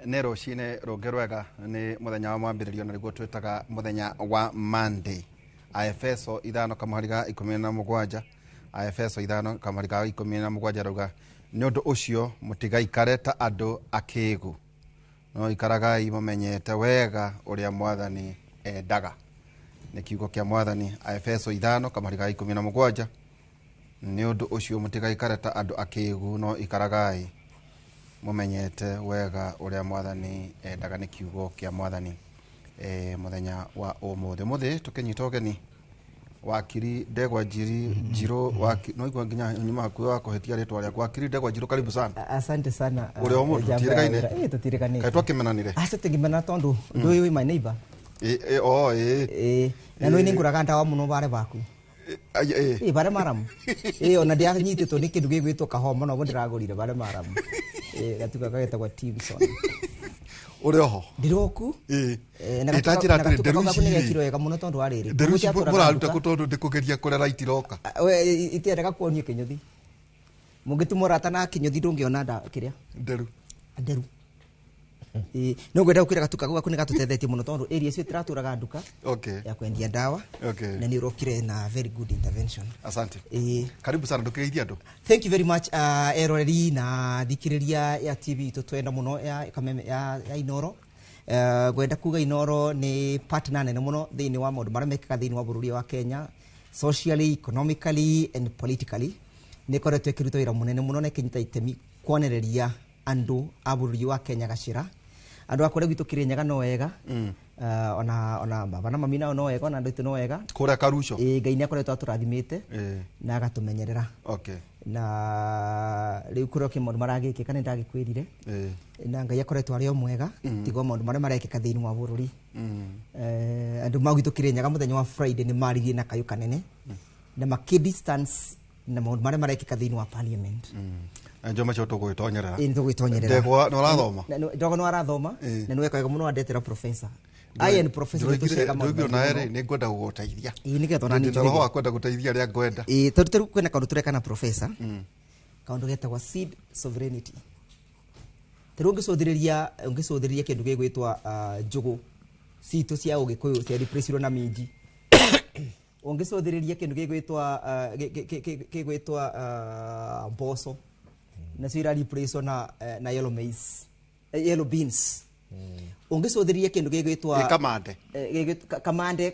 Nĩ rũcinĩ rũngĩ rwega, nĩ mũthenya wa mwambĩrĩrio na nĩguo twĩtaga mũthenya wa Monday. Aefeso 5 kamũhari ga 17, Aefeso 5 kamũhari ga 17 rauga, nĩ ũndũ ũcio mũtigaikare ta andũ akĩgu, no ikaragai mũmenyete wega ũrĩa Mwathani endaga. Nĩ kiugo kĩa Mwathani. Aefeso 5 kamũhari ga 17, nĩ ũndũ ũcio mũtigaikare ta andũ akĩgu, no ikaragai mũmenyete wega ũrĩa Mwathani endaga. Nĩ kiugo kĩa Mwathani. Mũthenya wa ũmũthĩ mũthĩ tũkĩnyita ũgeni wakiri Ndegwa Njiri Njirũ. No igua nginya nyuma hakuhĩ wa kũhĩtia rĩtwa rĩaku. Wakiri Ndegwa Njirũ, karibu sana. Asante sana. Ũrĩ o mũndũ, Jambo ya tutiĩrĩgaine? wĩra. Tũtirĩganĩte. Kaĩ twakĩmenanire? Aca, tũngĩmena tondũ ndũĩ wĩ my neighbor. Ĩ, o ĩ. Na nĩ ngũraga ndawa mũno bare baku. Ai, ĩ. Bare maramu. Ona ndianyitĩtwo nĩ kĩndũ gĩgwĩtwo kahoma, noguo ndĩragũrire bare maramu. Gatuka gagetagwo Timson. Ũrĩ oho? Ndĩroku. Ĩ. Na Ĩ, ta njĩra na atĩrĩ, gatuka nderu kau gaku ici nĩ rĩ, gekirwo wega mũno tondũ wa rĩrĩ. Nderu ici Mũgũthiĩ mũraruta nduka. kũ? Tondũ ndĩkũgeria kũrera itiroka. We, itiendaga kuonio kĩnyũthi. Mũngĩtuma ũrata na kĩnyũthi ndũngĩona nda kĩrĩa. Nderu. Nderu. No ngwenda gũkwĩra gatuka kau gaku nĩ gatũtethetie mũno tondũ area icio ĩtiratũraga nduka ya kwendia ndawa na nĩ ũrokire na very good intervention. Asante. Ĩ. Karibu sana, ndũkĩgeithia andũ. Thank you very much, eroreri na thikĩrĩria ya TV itũ twenda mũno ya Kameme ya Inoro. Ngwenda kuga Inoro nĩ partner nene mũno thĩinĩ wa maũndũ marĩa mekĩkaga thĩinĩ wa bũrũri wa Kenya, socially, economically and politically. Nĩ ĩkoretwo ĩkĩruta wĩra mũnene mũno na ĩkĩnyita itemi kwonereria andũ a bũrũri wa Kenya gacĩra. Andũ a kũrĩa gwitũ Kĩrĩnyaga no wega. Ona baba na mami nao no wega, ona andũ aitũ no wega. Kũrĩa Karuco. Ĩ, Ngai nĩ akoretwo atũrathimĩte na agatũmenyerera. Na rĩu kũrĩa kĩ maũndũ maragĩkĩka nĩ ndagĩkwĩrire na Ngai akoretwo arĩ o mwega, tiga o maũndũ marĩa marekĩka thĩinĩ wa bũrũri. Andũ ma gwitũ Kĩrĩnyaga mũthenya wa Friday nĩ maririe na kayũ kanene na makĩ distance na maũndũ marĩa marekĩka thĩinĩ wa parliament. Na njo macio tũgwĩtonyerera. Ĩ, nĩ tũgwĩtonyerera. Ndegwa nĩ ũrathoma? Ndegwa nĩ arathoma. Na nĩ weka wega mũno wandetera professor. I and professor nĩ tũcega maũndũ Ndũigire maingĩ nawe mũno. rĩ, nĩ ngwenda gũgũteithia. Ĩ, nĩgetha ona niĩ Ndĩ na roho njũhĩge. wa kwenda gũteithia arĩa ngwenda. Ĩ, tondũ tarĩu kwĩna kaũndũ tũreka na professor, kaũndũ getagwo seed sovereignty. Tarĩu ũngĩcũthĩrĩria kĩndũ gĩgwĩtwo njũgũ citũ cia ũgĩkũyũ cia replace na minji, ũngĩcũthĩrĩria kĩndũ gĩgwĩtwo gĩgwĩtwo mboco nacio ira replace na yellow maize, yellow beans, ũngĩcũthĩrĩria kĩndũ gĩgwĩtwo Ĩ, kamande. Kamande.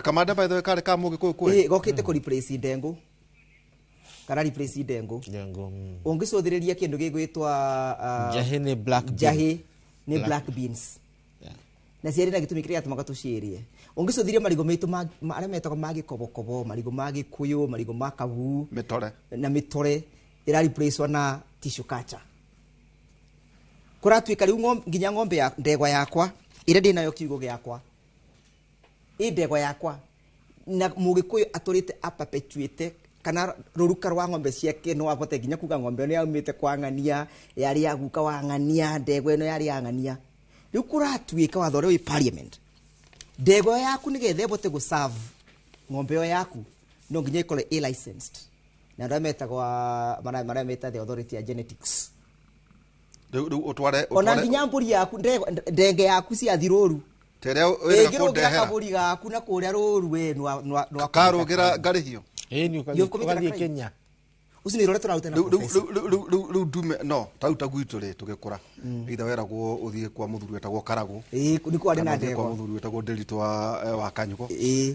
Kamande, by the way, karĩ ka mũgĩkũyũ kwĩ. Ĩ, gokĩte kũ replace ndengũ kana replace ndengũ. Ndengo. Ũngĩcũthĩrĩria kĩndũ gĩgwĩtwo Njahĩ nĩ black bean. Njahĩ nĩ black beans na ciarĩ na gĩtũmi kĩrĩa gĩatũmaga tũciĩrĩe. Ũngĩcũthĩrĩria marigũ maitũ marĩa metagwo ma gĩkobokobo, marigũ ma gĩkũyũ, marigũ ma kabu Mĩtore. Na mĩtore ĩra replace na tissue culture. Kũratuĩka rĩu nginya ng'ombe ya ndegwa yakwa ĩrĩa ndĩ nayo kiugo gĩakwa, ĩ ndegwa yakwa na mũgĩkũyũ atũrĩte aperpetuate kana rũruka rwa ng'ombe ciake, no ahote nginya kuga ng'ombe ĩno yaumĩte kwa ng'ania, yarĩ ya guka wa ng'ania, ndegwa ĩno yarĩ ya ng'ania. Rĩu kũratuĩka watho ũrĩa wĩ parliament, ndegwa ĩyo yaku nĩgetha ĩbote gũserve ng'ombe ĩyo yaku no nginya ĩkorwo ĩ licensed na andũ arĩa metagwo marĩa meta the authority ya genetics. Rĩu ũtware Ona ũtware nginya mbũri yaku, ndenge yaku ciathi rũru ta ĩrĩa wĩrĩga ĩngĩrũgĩra kũndehera. Kabũri gaku na kũrĩa rũru we nwa Karũgĩra ngarĩhio. Ĩ, nĩ You've committed a ũgathiĩ crime. Kenya. Ũcio nĩ ũrĩa tũraruta na Rĩu- rĩu- professor. rĩu ndume no tau ta gwitũ rĩ, tũgĩkũra either weragwo ũthiĩ kwa mũthuri wetagwo Karagũ, Ĩ, nĩ kwarĩ kana na ũthiĩ kwa ndegwa. mũthuri wetagwo Ndĩritũ wa Kanyugo,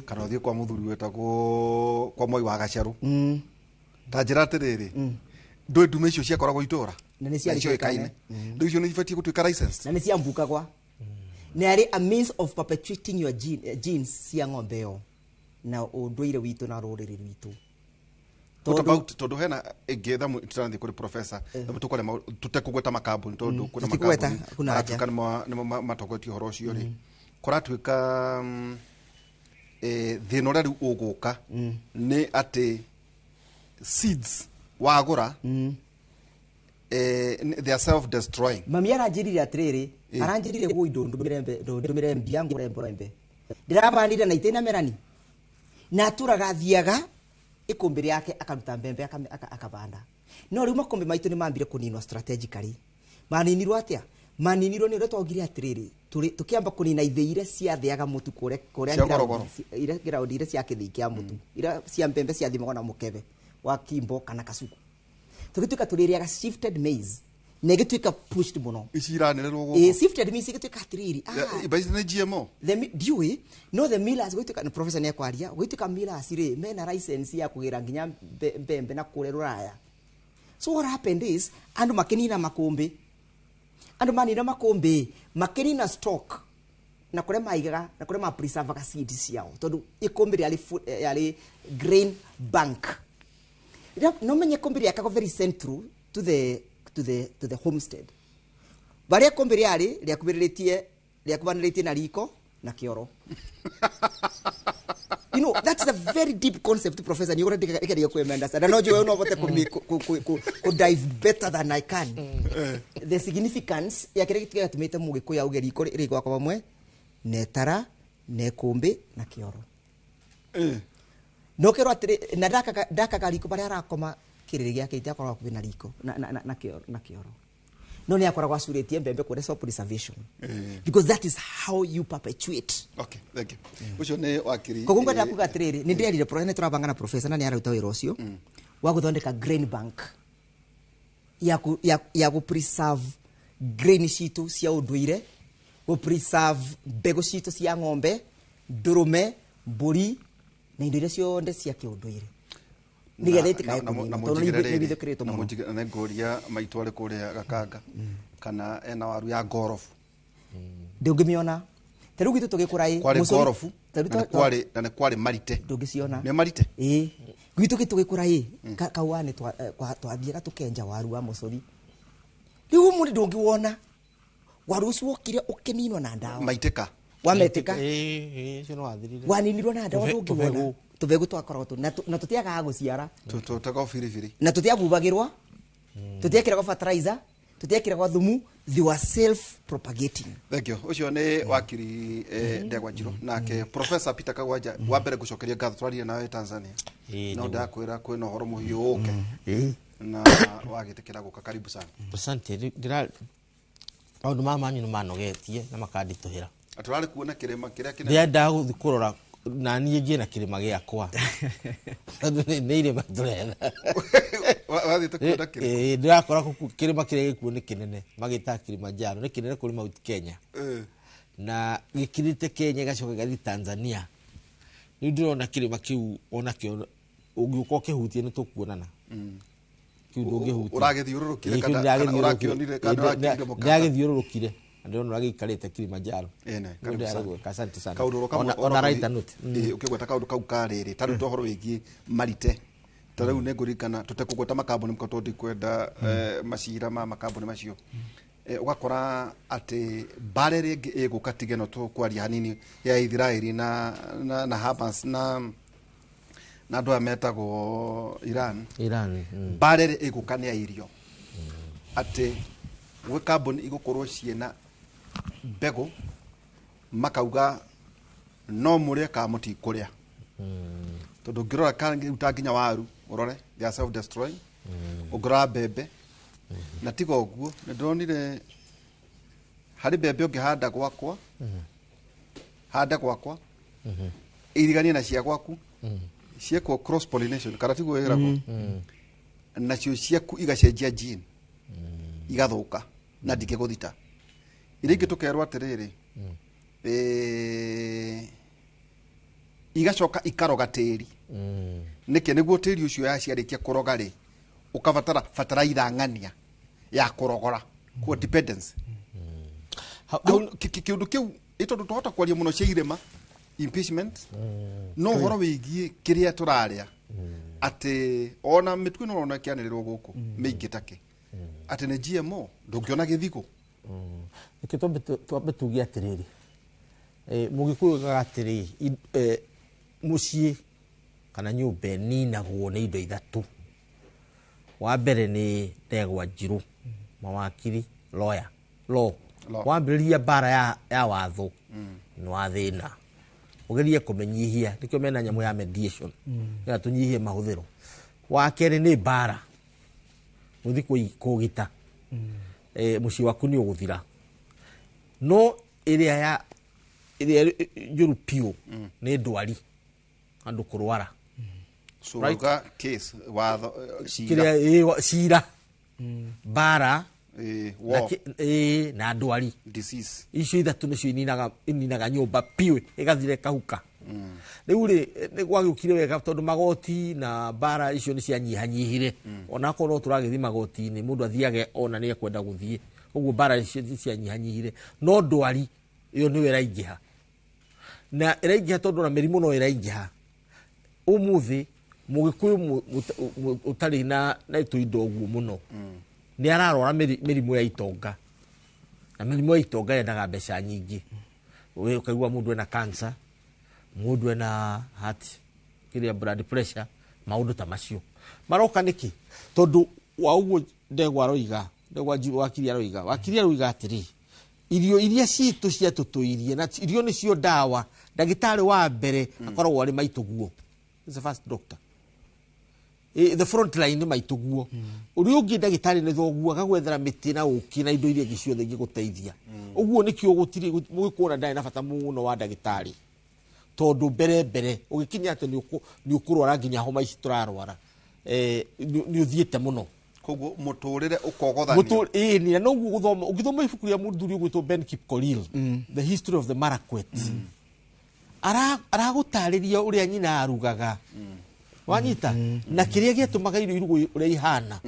kana ũthiĩ kwa mũthuri wetagwo kwa Moi wa Gacerũ. Ta njĩra atĩrĩrĩ, ndũĩ ndume icio ciakoragwo itũra Na nĩ ciarĩ ciũĩkaine, rĩu icio nĩ ibatiĩ gũtuĩka licensed. Na nĩ ciambukagwa nĩ arĩ a means of perpetuating your genes cia ng'ombe ĩyo na ũndũire witũ na rũrĩrĩ rwitũ. What about, tondũ hena ĩngĩ thamu tũrathiĩ kũrĩ professor thamu tũkwaria tũtekũgweta makambuni tondũ kwĩna Tũtikũgweta, makambuni kuna haja. maratuĩka nĩmo matongoretie ũhoro ũcio rĩ, kũratuĩka thĩna ũrĩa rĩu ũgũka nĩ atĩ seeds wagũra, they are self destroying. Mami aranjĩrire atĩrĩrĩ, aranjĩrire gũi ndũndũmĩre mbia ngũre mbembe ndĩrabandire na itĩna merani na atũraga athiaga ikũmbĩ rĩake akaruta mbembe akabanda. No rĩu makũmbĩ maitũ nĩ mambire kũninwo strategically. Maninirwo atĩa? Maninirwo nĩ ũrĩa twaugire atĩrĩrĩ, tũkĩamba kũnina ithĩi iria ciathĩaga mũtu kũrĩa kũrĩa Cia ngorogoro. Iria ground iria cia kĩthĩi kĩa mũtu, iria cia mbembe ciathimagwo na mũkebe wa kimbo kana kasuku. Tũgĩtuĩka tũrĩrĩaga shifted maize na ĩgĩtuĩka pushed mũno. Ici iranĩrĩrwo Ĩ gũkũ. Shifted maize ĩgĩtuĩka atĩrĩrĩ, ah, Ici nĩ GMO. Ndiũĩ, no the millers gwĩtuĩka, professor nĩ ekwaria, gwĩtuĩka millers rĩ mena license ya kũgĩra nginya mbembe na kũrĩa rũraya. So what happened is andũ makĩnina makũmbĩ, andũ manina makũmbĩ makĩnina stock na kũrĩa maigaga na kũrĩa mapreservaga seed ciao, tondũ ikũmbĩ rĩarĩ yarĩ grain bank. No menye ikũmbĩ rĩakagwo very central to the homestead. Barĩa ikũmbĩ rĩarĩ rĩakuhanĩrĩtie na riko na kĩoro. That's a very deep concept, professor. Ni ũrenda kwĩ understand. Na no njũĩ no ũhote kũ dive better than I can. The significance ya kĩrĩa gĩatũmĩte mũgĩkũyũ auge riko rĩ gwakwa vamwe na itara na ikũmbĩ na kĩoro. No kerwo atĩrĩ, na ndakaga riko barĩa arakoma kĩrĩrĩ gĩake itiakoragwo hakuhĩ na riko na kĩoro, no nĩ akoragwo acurĩtie mbembe kũrĩa, so preservation, because that is how you perpetuate. Okay, thank you. Ũcio nĩ wakiri. Koguo ngwenda kuga atĩrĩrĩ, nĩ ndĩrerire nĩ tũrabanga na professor na nĩ araruta wĩra ũcio wa gũthondeka grain bank ya gũ preserve grain citũ cia ũndũire, gũ preserve mbegũ citũ cia ng'ombe, ndũrũme, mbũri na indo iria ciothe cia kĩũndũire, nĩgetha itikae kũninwo, tondũ nĩ ithũkĩrĩtwo mũno. Na ngũria maitũ arĩ kũrĩa Gakanga kana ena waru ya ngorobu. Ndũngĩmĩona ta rĩu gwitũ tũgĩkũra ĩ Kwarĩ ngorobu ta rĩu na nĩ kwarĩ marite. Ndũngĩciona. Nĩ marite. Ĩĩ, gwitũ gĩtũgĩkũra ĩ kaua nĩ twathiaga tũkenja waru wa mũcori. Rĩu ũmũthĩ ndũngĩwona waru ũcio, wokire ũkĩninwo na ndawa. Maitĩka. Wametĩka. Ĩĩ, ũcio nĩ wathirire. Waninirwo na ndawa. Ndũngĩwona. Tũbegũ. Tũbegũ twakoragwo na tũtiagaga gũciara. Tũtega biribiri. Na tũtiabubagĩrwo, tũtiekĩragwo fertilizer, tũtiekĩragwo thumu. They were self propagating. Thank you. Ũcio nĩ wakiri Ndegwa Njirũ nake Professor Peter Kagwanja. Wa mbere ngũcokeria ngatho, twarire nawe Tanzania. Ĩĩ, No nĩguo. ndakwĩra kwĩna ũhoro mũhiũ ũke na wagĩtĩkĩra gũka, karibu sana. Asante. Ndĩra maũndũ maya manyu nĩ manogetie na makanditũhĩra. Atũrarĩ kuona kĩrĩma kĩrĩa kĩnene. Ndĩrendaga gũthiĩ kũrora na niĩ ngĩe na kĩrĩma gĩakwa, tondũ nĩ irĩma tũretha. Wathiĩte kuona kĩrĩma? Ĩĩ, ndĩrakora kĩrĩma kĩrĩa gĩkuo nĩ kĩnene, magĩtaga Kilimanjaro, nĩ kĩnene kũrĩ Mount Kenya na gĩkirĩte Kenya, gĩgacoka gĩgathiĩ Tanzania. Rĩu ndĩrona kĩrĩma kĩu onakĩo ũngĩũka ũkĩhutie nĩ tũkuonana kĩu ndũngĩhutia. Ũragĩthiũrũrũkire Ĩĩ, kĩu kana ũrakĩonire kana ũrakĩonire mũkanda? Ndĩragĩthiũrũrũkire na ndĩrona ũrĩa gĩikarĩte Kilimanjaro. Ĩne, Rĩu karibu sana. ndĩragwĩka, asante sana. Kaũndũ oro kamwe Ona lighter note. Ĩĩ, ũkĩgweta kaũndũ kau ka rĩrĩ, ta rĩu ta ũhoro wĩgiĩ marite, ta rĩu nĩ ngũririkana tũtekũgweta makambuni mũko tondũ ndikwenda macira ma makambuni macio. Ũgakora atĩ mbara ĩrĩa ĩngĩ ĩgũka tiga ĩno tũkwaria hanini ya Israeli na Hamas na andũ aya metagwo Iran. Iran. Mbara ĩrĩa ĩgũka nĩ ya irio, atĩ gwĩ kambuni igũkorwo ciĩna mbegũ makauga no mũrĩe kana mũtikũrĩa, tondũ ũngĩrora rĩu ta nginya waru ũrore they are self destroying, ũngĩrora mbembe na tiga ũguo nĩ ndĩronire harĩ mbembe ũngĩhanda gwakwa, hande gwakwa iriganie na cia gwaku, ciekwo cross pollination kana tiguo ĩragwo, nacio ciaku igacenjia gene igathũka na ndingĩgũthita. Iria ingĩ tũkerwo atĩrĩrĩ, igacoka ikaroga tĩri. Nĩkĩ? Nĩguo tĩri ũcio yaciarĩkia kũroga rĩ, ũkabatara bataraitha ng'ania ya kũrogora kuo dependence. Rĩu kĩũndũ kĩu ĩ tondũ twahota kwaria mũno cia irĩma impeachment, no ũhoro wĩgiĩ kĩrĩa tũrarĩa, atĩ ona mĩtugo ĩno ũrona ĩkĩanĩrĩrwo gũkũ mĩingĩ take atĩ nĩ GMO, ndũngĩona gĩthigũ. Reke twambe tuge atĩrĩrĩ, mũgĩkũyũ oigaga atĩrĩ, mũciĩ kana nyũmba ĩninagwo nĩ indo ithatũ. Wa mbere nĩ ndegwa njirũ, mawakiri, lawyer, law. Law. Wambĩrĩria mbara ya watho nĩ wa thĩna, ũgerie kũmĩnyihia, nĩkĩo mena nyamũ ya mediation nĩgetha tũnyihie mahũthĩro. Wa kerĩ nĩ mbara, gũthiĩ kũgita, mũciĩ waku nĩ ũgũthira. No ĩrĩa ya ĩrĩa njũru piũ nĩ ndwari, andũ kũrwara. So Right. wauga case watho, cira. Kĩrĩa cira, mbara, na war, na ndwari. Disease. Icio ithatũ nĩcio ininaga nyũmba piũ, ĩgathira, ĩkahuka. Rĩu rĩ, nĩ gwagĩũkire wega tondũ magoti na mbara icio nĩ cianyihanyihire, onakorwo no tũragĩthiĩ magoti-inĩ, mũndũ athiage ona nĩ ekwenda gũthiĩ ũguo. Mbara icio nĩ cianyihanyihire, no ndwari ĩyo nĩyo ĩraingĩha na ĩraingĩha tondũ na mĩrimũ no ĩraingĩha. Ũmũthĩ mũgĩkũyũ ũtarĩ na tũindo ũguo mũno nĩ ararwara mĩrimũ ya itonga, na mĩrimũ ya itonga yendaga mbeca nyingĩ. We ũkaigua mũndũ ena cancer, mũndũ ena heart kĩrĩa, blood pressure, maũndũ ta macio maroka nĩkĩ? Tondũ wa ũguo ndegwa aroiga, ndegwa wakiri aroiga, wakiri aroiga atĩrĩ, irio iria citũ ciatũtũirie na irio nĩcio ndawa. Ndagĩtarĩ wa mbere akoragwo arĩ maitũguo. Is the first doctor. The front line nĩ maitũguo. Ũrĩa ũngĩ ndagĩtarĩ nĩ thoguo, agagwethera mĩtĩ na ũkĩ na indo iria ingĩ ciothe ingĩgũteithia. Ũguo nĩkĩo gũtirĩ mũgĩkũra ndarĩ na bata mũno wa ndagĩtarĩ, tondũ mbere mbere ũgĩkinya atĩ nĩ ũkũrwara nginya homa ici tũrarwara, nĩ ũthiĩte mũno. Koguo mũtũrĩre ũkogothanio. Ĩĩ, na noguo gũthoma, ũngĩthoma ibuku rĩa mũthuri ũgwĩtwo Ben Kipkorir, The History of the Marakwet, aragũtarĩria ũrĩa nyina arugaga, wanyita, na kĩrĩa gĩatũmaga irio irugwo ũrĩa ihana,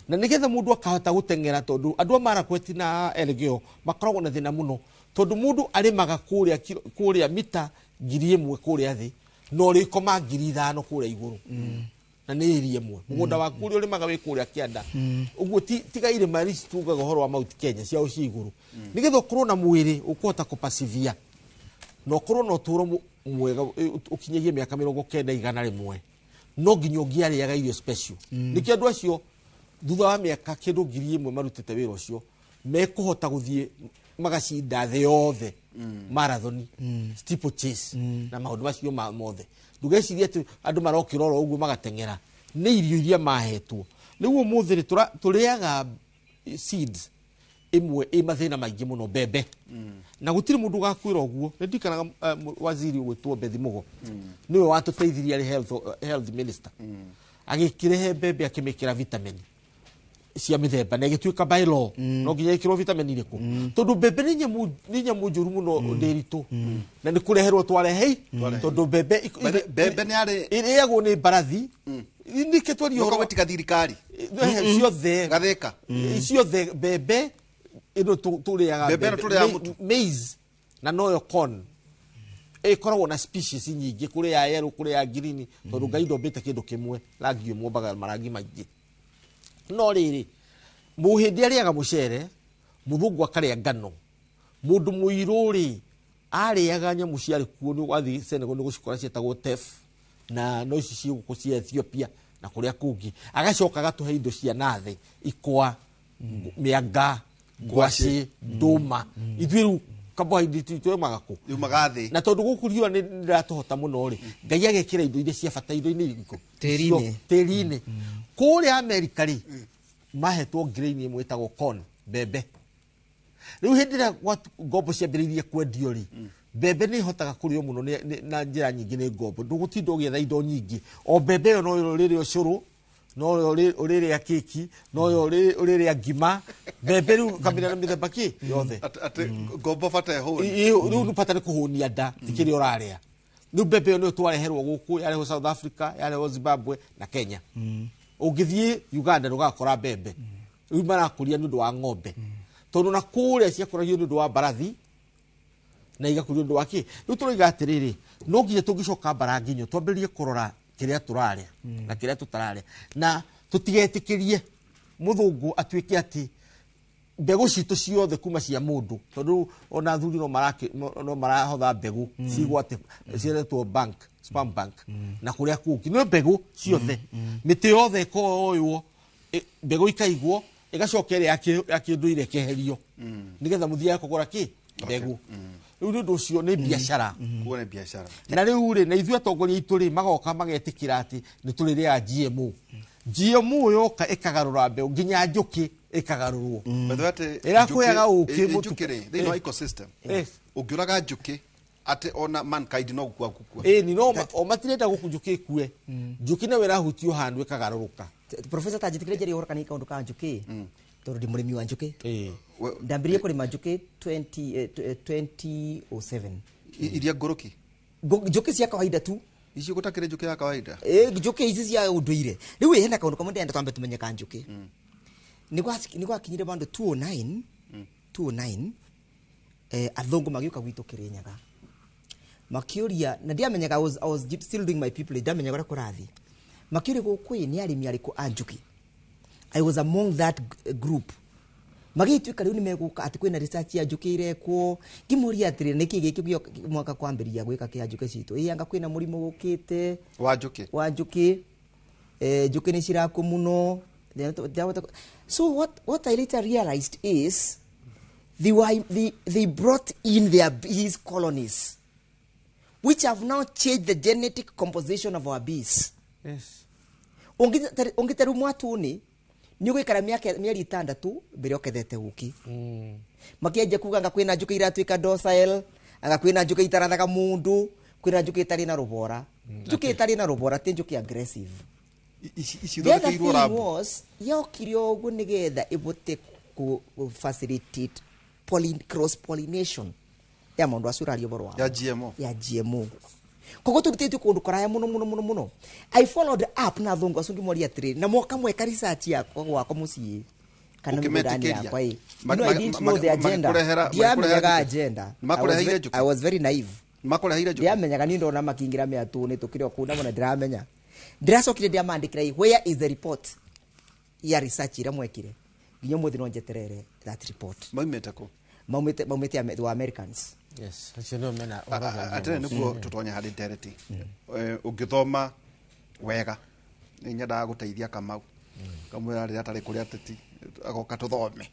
na nĩgetha mũndũ akahota gũteng'era, tondũ andũ a Marakwet na Elgeyo makoragwo na thĩna mũno, tondũ mũndũ arĩmaga kũrĩa kũrĩa mita 1000 kũrĩa thĩ, na ũrĩkoma 5000 kũrĩa igũrũ, na nĩ ĩria ĩmwe mũgũnda waku ũrĩa ũrĩmaga wĩ kũrĩa kĩanda ũguo. Tiga irĩma ici tugaga ũhoro wa Mount Kenya ciao ci igũrũ, nĩgetha ũkorwo na mwĩrĩ ũkũhota kũpacivia na ũkorwo na ũtũũro mwega, ũkinyagie mĩaka 90, 100, no nginya ũngĩarĩaga irio special. Nĩkĩo andũ acio thutha wa mĩaka kĩndũ 1000 marutĩte wĩra ũcio mekũhota gũthiĩ magacinda thĩ yothe, marathoni, steeplechase na maũndũ macio mothe. Ndũgecirie atĩ andũ marokĩra oro ũguo magateng'era, nĩ irio iria mahetwo. Rĩu ũmũthĩ rĩ, tũrĩaga seeds ĩmwe ĩ mathĩna maingĩ mũno, mbembe, na gũtirĩ mũndũ ũgakwĩra ũguo. Nĩ ndirikanaga waziri ũgwĩtwo Bethi Mugo, nĩwe watũteithirie arĩ health minister, agĩkĩrehe mbembe, akĩmĩkĩra vitamin cia mĩthemba, na ĩgĩtuĩka by law no nginya ĩkĩrwo vitamin irĩkũ, tondũ mbembe nĩ nyamũ njũru mũno, ndĩritũ, na nĩ kũreherwo twarehei, tondũ mbembe Mbembe nĩ arĩ ĩrĩagwo nĩ mbarathi. Nĩkĩ twaria ũhoro gwĩtiga thirikari? Ciothe. Gathĩka. Ciothe, mbembe ĩno tũrĩaga. Mbembe ĩno tũrĩaga mũtu. Maize na noyo corn ĩkoragwo na species nyingĩ, kũrĩ ya yellow, kũrĩ ya green, tondũ Ngai ndombĩte kĩndũ kĩmwe rangi ũmwe, ombaga marangi maingĩ. No rĩrĩ, mũhĩndĩ arĩaga mũcere, mũthũngũ akarĩa ngano, mũndũ mũirũ rĩ arĩaga nyamũ ciarĩ kuo. Nĩ wathiĩ Senegal nĩ gũcikora ciĩtagwo teff, na no ici ciĩ gũkũ cia Ethiopia na kũrĩa kũngĩ. Agacoka agatũhe indo cia nathĩ, ikwa, mĩanga, ngwacĩ, ndũma. Ithuĩ rĩu carbohydrate itwemaga kũ? Yumaga thĩ. Na tondũ gũkũ riũa nĩ rĩratũhota mũno rĩ, Ngai agekĩra indo iria cia bata indo-inĩ irĩkũ? Tĩĩri-inĩ. Tĩĩri-inĩ. Kũrĩa Amerika rĩ, mahetwo grain ĩmwe ĩtagwo corn, mbembe. Rĩu hĩndĩ ĩrĩa ngombo ciambĩrĩirie kwendio rĩ, mbembe nĩ ihotaga kũrĩo mũno na njĩra nyingĩ nĩ ngombo. Ndũgũtinda ũgĩetha indo nyingĩ, o mbembe ĩyo no ũrĩrĩa ũcũrũ, no ũrĩrĩa keki, no ũrĩrĩa ngima, mbembe rĩu kamĩrĩa na mĩthemba kĩ yothe. Atĩ ngombo bata ĩhũni. Rĩu nĩ bata nĩ kũhũnia nda, ti kĩrĩa ũrarĩa. Rĩu mbembe ĩyo nĩyo twareherwo gũkũ, yarehwo South Africa, yarehwo Zimbabwe na Kenya. Ũngĩthiĩ Uganda ndũgakora mbembe. Rĩu marakũria nĩ ũndũ wa ng'ombe, tondũ na kũrĩa ciakũragio nĩ ũndũ wa mbarathi na igakũrio nĩ ũndũ wa kĩ. Rĩu tũroiga atĩrĩrĩ, no nginya tũngĩcoka mbara nginyo twambĩrĩrie kũrora kĩrĩa tũrarĩa na kĩrĩa tũtararĩa, na tũtigetĩkĩrie mũthũngũ atuĩke atĩ mbegũ citũ ciothe kuma cia mũndũ, tondũ ona athuri no marahotha mbegũ cigwate ciretwo bank, sperm bank na kũrĩa kũngĩ, nĩ mbegũ ciothe, mĩtĩ yothe ĩkoywo, mbegũ ikaigwo, ĩgacoka ĩrĩa ya kĩndũire ĩkeherio, nĩgetha mũthiage kũgũra kĩ mbegũ. Rĩu nĩ ũndũ ũcio nĩ biacara. Kuo nĩ biacara. Na rĩu rĩ, na ithuĩ atongoria aitũ rĩ, magoka magetĩkĩra atĩ nĩ tũrĩrĩaga GMO. GMO yoka ĩkagarũra mbeũ nginya njũkĩ. Ĩkagarũrwo. By the way, atĩ Ĩrakũheaga njũkĩ- ũkĩ mũtuka- njũkĩ rĩ, thĩinĩ wa ecosystem, Yes. ũngĩũraga njũkĩ atĩ ona mankind no gũkua gũkua. Ĩni no o matirenda gũkũ njũkĩ ĩkue, njũkĩ nayo ĩrahutio handũ ĩkagarũrũka. Professor, ta njĩtĩkĩre njarie ũhoro kana kaũndũ ka njũkĩ, tondũ ndĩ mũrĩmi wa njũkĩ. Ndambĩrĩrie kũrĩma njũkĩ 20, 2007. Iria ngũrũki? Njũkĩ cia kawaida tu. Icio gũtakĩrĩ njũkĩ ya kawaida? Njũkĩ ici cia ũndũire. Rĩu ĩ, hena kaũndũ kamwe ndĩrenda twambe tũmenye ka njũkĩ. Nĩ gwakinyire bandũ 209 209, athũngũ magĩũka gwitũ Kĩrĩnyaga makĩũria, na ndiamenyaga, I was still doing my people, ndiamenyaga ũrĩa kũrathiĩ. Makĩũria gũkũ ĩ nĩ arĩmi arĩkũ a njũkĩ. I was among that group. Magĩtuĩka rĩu nĩ megũka atĩ kwĩna research ya njũkĩ irekwo. Ngĩmũria atĩrĩ, nĩkĩ gĩkĩ mwaka kwambĩrĩria gwĩka kĩa njũkĩ citũ? Ĩ, anga kwĩna mũrimũ ũkĩte wa njũkĩ. Wa njũkĩ, njũkĩ nĩ cirakũ mũno. So what I later realized is they brought in their bees colonies, which have now changed the genetic composition of our bees. Ũngĩteru mwatũ-nĩ nĩ ũgũikara mĩaka mĩeri 6 mbere ũkethete ũkĩ. Makĩanjia kuga anga kwĩna njũkĩ iratuĩka docile, anga kwĩna njũkĩ itarathaga mũndũ, kwĩna njũkĩ ĩtarĩ na rũbora. Njũkĩ ĩtarĩ na rũbora ti njũkĩ aggressive. Ici The other ithondekeirwo thing lab. was yokire ũguo nĩgetha ĩbote ku facilitate cross pollination ya maũndũ acio ũraria ũhoro wamo. Ya GMO. Ya GMO. Koguo tũrutĩtio kũndũ kũraya mũno mũno mũno mũno. I followed up na athũngũ acio ngĩmoria atĩrĩrĩ, na mwaka mweka research yakwa gwakwa mũciĩ kana mĩgũnda-inĩ Ũkĩmetĩkĩria? yakwa ĩ. No, I didn't know the agenda. Ndiamenyaga Makĩkũrehera agenda. Makũreheire njũkĩ? I was very naive. Makũreheire njũkĩ? Ndiamenyaga. Niĩ ndona makĩingĩra mĩatũ-inĩ tũkĩrĩ o kũu namona ndiramenya. Ndĩracokire ndĩamandĩkĩra ĩ, where is the report ya research ĩrĩa mwekire? Nginya ũmũthĩ no njeterere that report. Maumĩte kũ? Maumĩte wa Americans. Yes, acio nĩo mena ũhoro wa Atĩrĩ, GMOs. nĩguo tũtonye harĩ ndereti. Ũngĩthoma wega, nĩ nyendaga gũteithia Kamau kamwĩra rĩrĩa atarĩ kũrĩa ateti agoka tũthome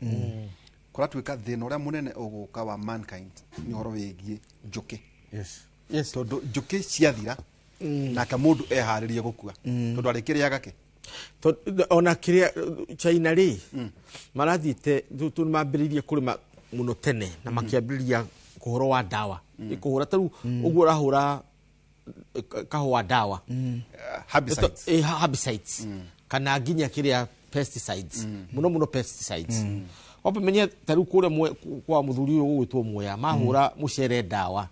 kũratuĩka thĩna ũrĩa mũnene ũgũka wa mankind nĩ ũhoro wĩgiĩ njũkĩ. Tondũ njũkĩ ciathira, nake mũndũ eharĩrie gũkua, tondũ arĩkĩrĩaga kĩ? Tondũ ona kĩrĩa China rĩ marathiĩte mambĩrĩirie kũrĩma mũno tene na makĩambĩrĩria ũhoro wa ndawa ĩkũhũra ta rĩu ũguo ũrahũra kahũa ndawa. Herbicides. Herbicides kana nginya kĩrĩa pesticides, mũno mũno pesticides. Wamba menye ta rĩu kũrĩa kwa mũthuri ũyũ ũgwĩtwo Mwea mahũra mũcere ndawa,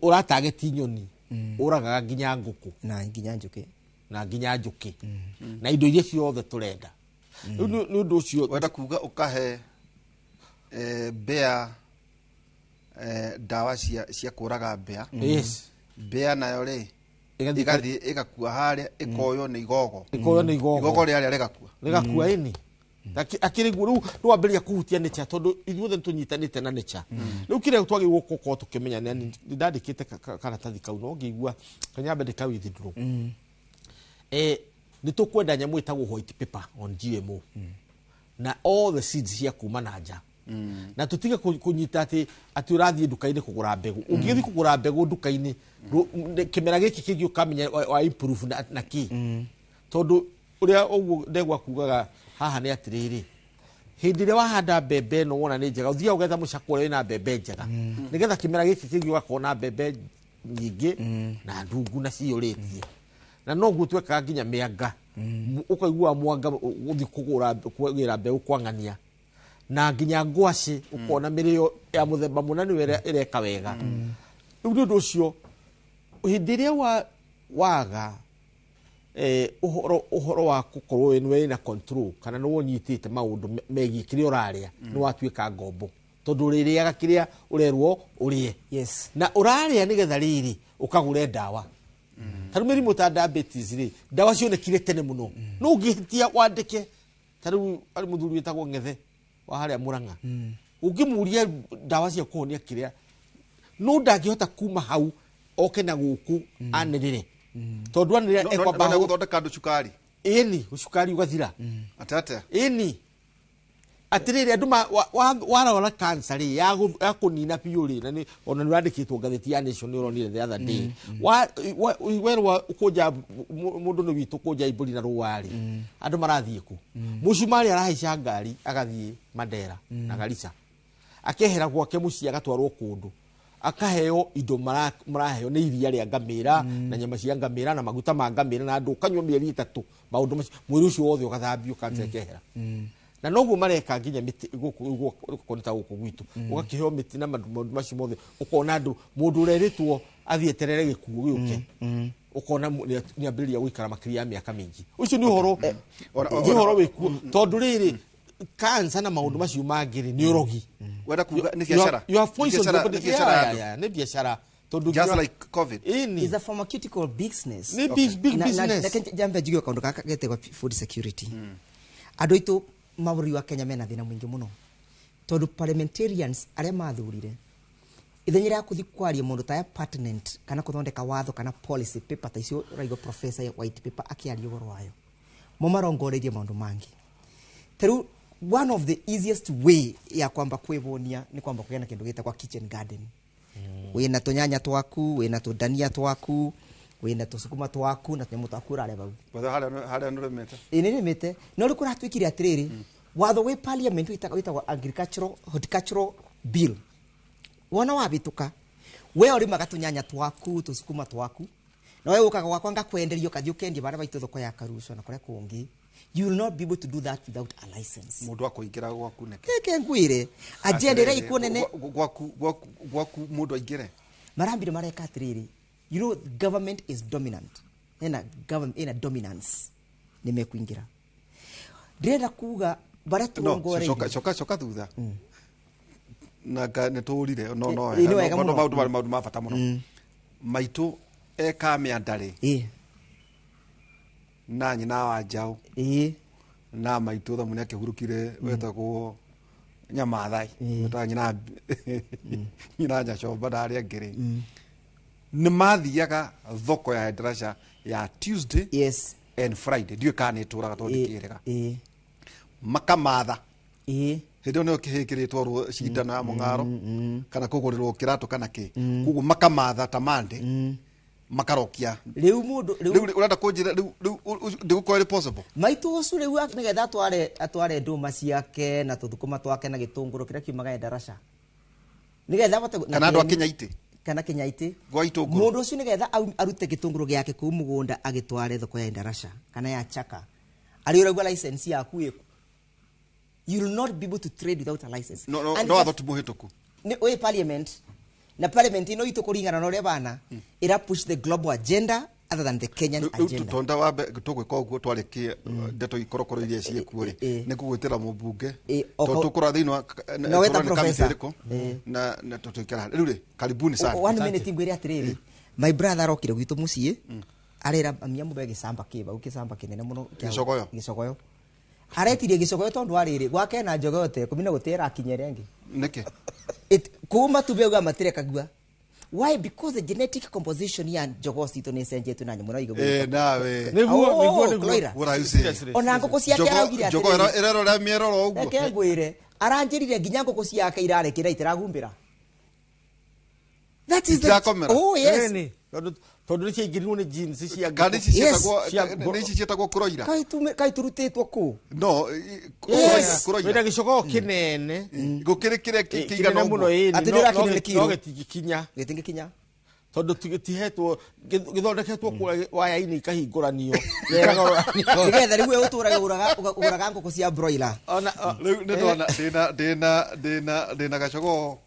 ũratageti nyoni, ũragaga nginya ngũkũ na nginya njũkĩ. Na nginya njũkĩ na indo iria ciothe tũrenda. Rĩu nĩ ũndũ ũcio. Wenda kuga ũkahe mbĩa ndawa cia kũraga mbĩa. Mbĩa nayo rĩ Ĩgathiĩ ĩgathiĩ ĩgakua harĩa ĩkoywo nĩ igogo. Ĩkoywo nĩ igogo. Igogo rĩarĩa rĩgakua. Rĩgakua ĩni. Akĩrĩ guo rĩu nĩ wambĩrĩria kũhutia nature, tondũ ithuothe nĩ tũnyitanĩte na nature. Rĩu kĩrĩa twagĩrĩirwo gũkorwo tũkĩmenya nĩ nĩ ndandĩkĩte karatathi kau no ngĩigua kanyambe ndĩka withdraw. Nĩ tũkwenda nyamũ ĩtagwo white paper on GMO na all the seeds cia kuma na nja, na tũtige kũnyita atĩ ũrathiĩ nduka-inĩ kũgũra mbegũ. Ũngĩgĩthiĩ kũgũra mbegũ nduka-inĩ, kĩmera gĩkĩ kĩngĩ ũkamenya wa improve na kĩ, tondũ ũrĩa ũguo ndegwa kugaga haha nĩ atĩrĩrĩ, hĩndĩ ĩrĩa wahanda mbembe ĩno wona nĩ njega, ũthiaga ũgetha mũcakũ ũrĩa wĩna mbembe njega, nĩgetha kĩmera gĩkĩ kĩngĩ ũgakorwo na mbembe nyingĩ na ndungu na ciyũrĩtie. Na noguo twekaga nginya mĩanga. Ũkaigua mwanga ũthiĩ kũgũra kũgĩra mbegũ kwang'ania na nginya ngwacĩ, ũkona mĩrĩo ya mũthemba mũna nĩyo ĩreka wega. Rĩu nĩ ũndũ ũcio hĩndĩ ĩrĩa waga ũhoro wa gũkorwo wĩ wĩna control kana nĩ wonyitĩte maũndũ megiĩ kĩrĩa ũrarĩa, nĩ watuĩka ngombo, tondũ ũrĩrĩaga kĩrĩa ũrerwo ũrĩe. Na ũrarĩa nĩgetha rĩrĩ ũkagũre ndawa. Ta rĩu mĩrimũ ta diabetes rĩ, ndawa cionekire tene mũno, no ũngĩhĩtia wandĩke ta rĩu arĩ mũthuri wĩtagwo Ng'ethe wa harĩa Mũrang'a, ũngĩmũria ndawa cia kũhonia kĩrĩa, no ndangĩhota kuma hau oke na gũkũ anĩrĩre, tondũ anĩrĩra ekwamba No gũthondeka andũ cukari. Ĩni, cukari ũgathira. Atĩ atĩa? Ĩni. Atiriri andu warora cancer ri ya kunina biũ ri, na ona nĩ wandĩkĩtwo ngathĩti ya Nation, nĩ ũronire the other day, werwa kũnja mũndũ nĩ witũ kũnja imbũri na rũa rĩ, andũ marathiĩ kũ? Mũcumarĩ arahaica ngari agathiĩ Mandera na Garissa, akehera gwake mũciĩ agatwarwo kũndũ akaheo indo maraheo nĩ iria rĩa ngamĩra na nyama cia ngamĩra na maguta ma ngamĩra, na andũ ũkanyua mĩeri 3, maũndũ macio mwĩrĩ ũcio wothe ũgathambio, cancer ĩkehera. Na noguo mareka nginya mĩtĩ gũkũ gũkũ ta gũkũ gwitũ, ũgakĩheo mĩtĩ na maũndũ macio mothe, ũkona andũ mũndũ ũrerĩtwo athiĩ eterere gĩkuũ gĩũke, ũkona nĩambĩrĩria gũikara makĩria ya mĩaka mĩingĩ. Ũcio nĩ ũhoro nĩ ũhoro wĩkuo, tondũ rĩrĩ cancer na maũndũ macio mangĩ rĩ, nĩ ũrogi. Wenda kuga nĩ biacara? You have poisoned Nĩ the body. biacara ya Yeah, andũ. yeah, nĩ biacara tondũ Just like COVID. Ĩni. Is a pharmaceutical business. Nĩ big big business. Na jambe njigue kaundu gaka getagwo food security. Andũ aitũ mabũrũri wa Kenya mena thĩna mũingĩ mũno, tondũ parliamentarians arĩa mathurire ithenya rĩa kũthi kwaria mũndũ ta ya pertinent kana kũthondeka watho kana policy paper ta icio ũraigua professor ya white paper akĩaria ũhoro wayo, mo marongoreirie maũndũ mangĩ. Ta rĩu one of the easiest way ya kwamba kwĩhũnia nĩ kwamba kũgĩa na kĩndũ gĩtagwo kitchen garden. Wĩna tũnyanya twaku, wĩna tũndania twaku, wĩna tũcukuma twaku na tũnyamũ twaku ũrarĩa bau. Wetha harĩa nũrĩmĩte. Ĩ, nĩ nĩrĩmĩte, no rĩu kũratuĩkire atĩrĩrĩ, watho wĩ parliament wĩtagwo agricultural horticultural bill, wona wabĩtũka, we ũrĩmaga tũnyanya twaku, tũcukuma twaku, na we ũkaga gwakwa ngakwenderia, ũkathiĩ ũkendia barĩa baitũ thoko ya Karuco na kũrĩa kũngĩ. You will not be able to do that without a license. Mũndũ akũingĩra gwaku nĩkĩ? Keke ngwĩre agenda ĩrĩa ikuo nene. Gwaku mũndũ aingĩre. Marambire mareka atĩrĩrĩ, you know, government is dominant, ena government ena dominance, nĩ mekuingĩra. Ndĩrenda kuga barĩa No, tũrongoreirie. coka coka coka thutha. Na nĩ tũrire no no. Ĩ, nĩ wega no mũno. Maũndũ marĩ maũndũ ma bata mũno. Maitũ eka mĩandarĩ na nyina wa njaũ na maitũ thamu nĩ akĩhurũkire wetagwo Nyamathai, wetagwo nyina Nyacomba na arĩa angĩ rĩ, nĩ mathiaga thoko ya Endarasha ya Tuesday and Friday, ndiũĩ kana nĩ ĩtũraga tondũ ndikĩrĩga, makamatha hĩndĩ ĩyo nĩyo kĩhĩ kĩrĩtwarwo cindano ya mũng'aro kana kũgũrĩrwo kĩratũ kana kĩ, koguo makamatha ta Monday makarokia. Rĩu mũndũ rĩu rĩu ũrenda kũnjĩra rĩu ndĩgũkorwo ĩrĩ possible? Maitũ ũcio rĩu nĩgetha atware ndũma ciake na tũthũkũma twake na gĩtũngũrũ kĩrĩa kiumaga Endarasha, nĩgetha ahote na Kana andũ a kĩeni- Kĩnyaitĩ. Kana Kĩnyaitĩ. Gwa itũngũrũ. Mũndũ ũcio nĩgetha arute gĩtũngũrũ gĩake kũu mũgũnda agĩtware thoko ya Endarasha kana ya Chaka, arĩ ũraigua license yaku ĩkũ? You will not be able to trade without a license. No And no watho ti mũhĩtũku. Nĩ wĩ parliament, na parliament ĩno itũ kũringana na ũrĩa bana ĩra push the global agenda other than the Kenyan Rĩu agenda. tonda wambe tũgwĩka ũguo, twarĩkie ndeto ikorokoro iria ciĩkuo rĩ, nĩ kũgwĩtĩra mũmbunge tondũ tũkũra thĩinĩ wa Na weta tũrona nĩ kamĩtĩ professor. ĩrĩkũ na tũtũikara rĩu rĩ, karibuni sana. One minute, ngwĩre atĩrĩrĩ, my brother arokire gwitũ mũciĩ, arera mami amũbe gĩcamba kĩ bau, gĩcamba kĩnene mũno Gĩcogoyo. Gĩcogoyo. Aretirie gĩcogoyo tondũ arĩrĩ gwake na njogoyo ta 10 na gũtĩ ĩrakinya ĩrĩa ĩngĩ. Nĩkĩ? Kũu matumbĩ auga matirekagua. Why? Because the genetic composition ya njogoo citũ nĩ ĩcenjetio na nyamũ no igũgĩũka. Nawe. Nĩguo Oh, nĩguo nĩguo. Cloira. What are you saying? Seriously. Ona ngũkũ ciake araugire Njogoo atĩrĩrĩ, ĩrerora mĩeroro ũguo. reke ngwĩre, aranjĩrire nginya ngũkũ ciake irarekera itiragumbĩra. That is the Itirakomera? Oh yes. Ĩni, tondũ nĩ ciaingĩrirwo nĩ genes cia Kana ici Yes. ciĩtagwo Cia nĩ ici ciĩtagwo kũroira? Kaĩ turutĩtwo kũ? No, Yes. kũroira. Wĩna gĩcogoo kĩnene. Gũkĩrĩ kĩrĩa kĩigana Kĩnene mũno ũguo. ĩni, Atĩ nĩũrakinya nĩ kiro. no gĩtingĩkinya. Gĩtingĩkinya. Tondũ gĩtihetwo gĩthondeketwo kũrĩa waya-inĩ ikahingũranio, ikagororanio. Nĩgetha rĩu we ũtũraga ũgũraga ngũkũ cia broiler. Ona Rĩu nĩ ndona ndĩna gacogoo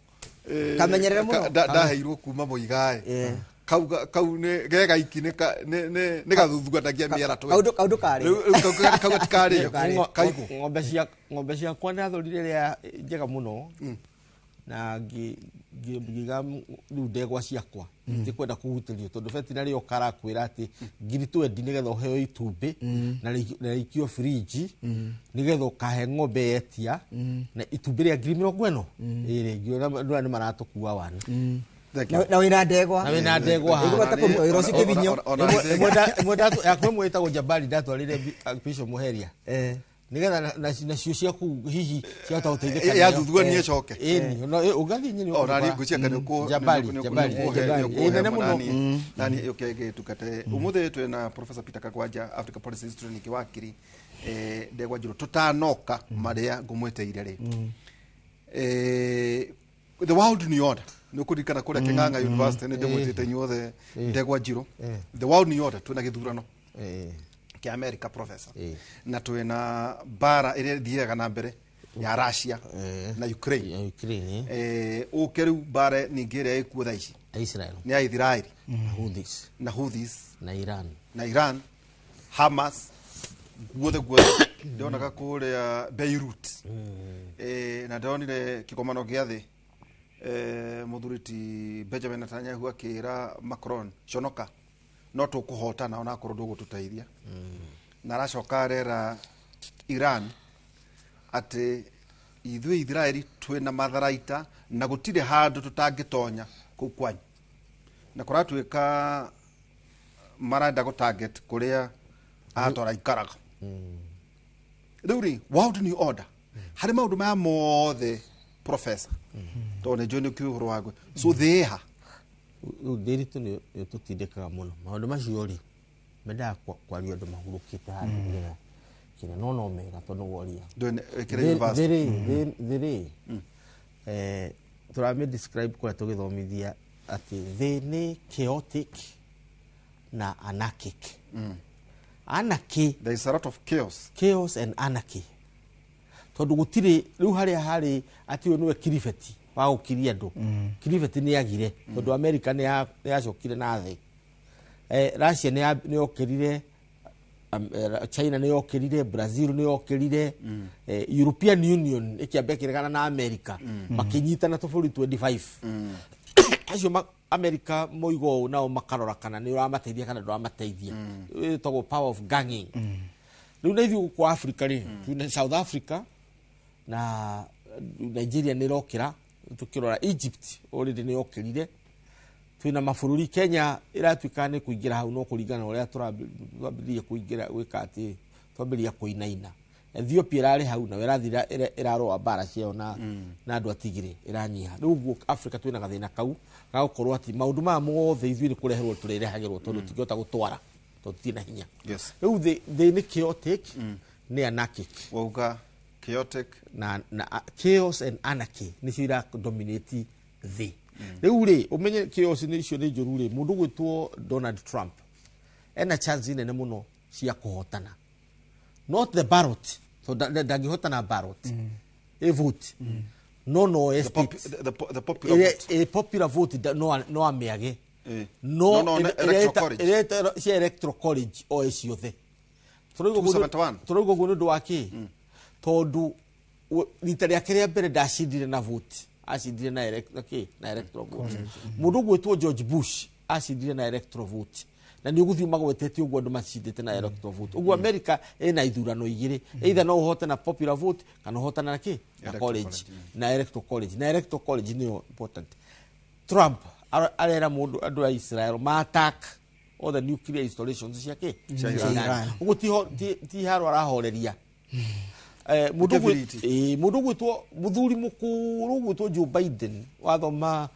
Kamenyerere mũno. Ndaheirwo kuma Mũigaĩ. Kau nĩ ge gaiki nĩ gathuthuanagia mĩera twĩ. Kaũndũ karĩ. Rĩu kau gatikarĩo. Kaigũ. Ng'ombe ciakwa ndathũrire ĩrĩa njega mũno na ngĩiga rĩu ndegwa ciakwa ndikwenda kũhutĩrio tondũ veterinary yoka arakwĩra atĩ 20,000 nĩgetha ũheo itumbĩ na rĩikio fridge nĩgetha ũkahe ng'ombe yetia na itumbĩ rĩa 40,000 ĩrĩ ngĩona andũ aya nĩ maratũkua wani. Thank you. Na wĩna ndegwa. Na wĩna ndegwa haha. Ĩgũbata kũruta wĩra ũcio kĩbinyo. Ona Ĩmwe yakwa ĩmwe ĩtagwo Jabari ndatwarire Bishop Muheria. Nigetha nacio cia kũu hihi ciahota gũteithĩka. Yathuthua niĩ coke. Ĩni no ũgathiĩ nyini. O nani ngwĩciria nĩ ũkũ Jabali, Jabali, Jabali. Ĩ, nene mũno. Nani yũke gĩtungate ũmũthĩ. Twĩna Professor Peter Kagwanja, Africa Policy Institute, ningĩ wakiri Ndegwa Njirũ. Tũtanoka marĩa ngũmwĩtĩire rĩ, the World New Order, nĩ ũkũririkana kũrĩa Kĩng'ang'a University nĩ ndĩmwĩtĩte inyuothe. Ndegwa Njirũ, the World New Order, twĩna gĩthurano kĩa America, professor, na twĩna mbara ĩrĩa ĩthiaga na mbere ya Russia na Ukraine. Ya Ukraine. Ũke rĩu mbara ningĩ ĩrĩa ĩkuo thaa ici Israel nĩ ya Israeli na Houthis na Houthis na Iran. Na Iran, Hamas, guothe guothe. Ndionaga kũrĩa Beirut, na ndonire kĩgomano gĩa thĩ, mũthuri ti Benjamin Netanyahu akĩra Macron, "Conoka, no tũkũhotana onakorwo ndũgũtũteithia." Na aracoka arera Iran atĩ ithuĩ Israeli twĩna matharaita na gũtirĩ handũ tũtangĩtonya kũu kwanyu, na kũratuĩka marenda gũ target kũrĩa atora ikaraga. Rĩu rĩ, World New Order, harĩ maũndũ maya mothe, professor, tondũ nĩ njũĩ nĩ ũkĩũĩ ũhoro waguo, so thĩha. Rĩu ndĩritũ nĩ tũtindĩkaga mũno maũndũ macio rĩ, mendaga kwaria andũ mahurũkĩte handũ nĩgetha kĩrĩa no mega tondũ woria. Ĩkĩra university. Thĩ rĩ, tũramĩ describe kũrĩa tũgĩthomithia atĩ thĩ nĩ chaotic na anarchic, anarchy. There is a lot of chaos. Chaos and anarchy, tondũ gũtirĩ rĩu harĩa harĩ atĩ ũyũ nĩwe kiribeti wa gũkiria andũ. Kiribeti nĩ agire tondũ America nĩ yacokire na thĩ, Russia nĩ yokĩrire, China nĩ yokĩrire, Brazil nĩ yokĩrire, European Union ĩkĩamba ĩkĩregana na America, makĩnyitana tũbũrũri 25 acio. America moiga ũũ, nao makarora kana nĩ ũramateithia kana ndũramateithia. Ĩtagwo power of ganging. Rĩu na ithuĩ gũkũ Africa rĩ, twĩna South Africa na Nigeria nĩ ĩrokĩra, tũkĩrora Egypt already nĩ yokĩrire, twĩna mabũrũri. Kenya ĩratuĩka nĩ kũingĩra hau, no kũringana na ũrĩa twambĩrĩria kũingĩra gwĩka atĩ twambĩrĩria kũinaina. Ethiopia ĩrarĩ hau nayo ĩrathira, ĩrarũa mbara ciayo na andũ a Tigray, ĩranyiha. Rĩu ũguo Africa twĩna gathĩna kau ga gũkorwo atĩ maũndũ maya mothe ithuĩ nĩ kũreherwo tũrĩrehagĩrwo tondũ tũtingĩhota gũtwara tondũ tũtirĩ na hinya. Rĩu thĩ nĩ chaotic, nĩ anarchic. Wauga chaotic. Na chaos and anarchy nĩcio ira dominate thĩ rĩu rĩ. Ũmenye chaos nĩ icio nĩ njũru rĩ. Mũndũ gwĩtwo Donald Trump ena chance nene mũno cia kũhotana, not the ballot, so ndangĩhotana ballot, ĩ vote no the, state the popular vote. Ĩ popular vote no amĩage. No, No, no, electoral college. ĩrĩa cia electoral college o ciothe. 271. Tũrauga ũguo nĩ ũndũ wa kĩ? Tondũ rita rĩake rĩa mbere ndacindire na vote, acindire na na kĩ, na electoral vote. Mũndũ ũgwĩtwo George Bush acindire na electoral vote, na nĩ ũgũthiĩ magwetete ũguo andũ macindĩte na electoral vote. Ũguo America ĩna ithurano igĩrĩ, either no ũhote na popular vote kana ũhotana na kĩ, na Electoral college, college. Na electoral college, na electoral college nĩyo important. Trump arera mũndũ andũ a Israel ma attack all the nuclear installations cia kĩ? Cia Cia Iran. Iran. Ũguo ti haro arahoreria. Mũndũ Kĩbiriti. Mũndũ ũgwĩtwo mũthuri mũkũrũ ũgwĩtwo Joe Biden, wathoma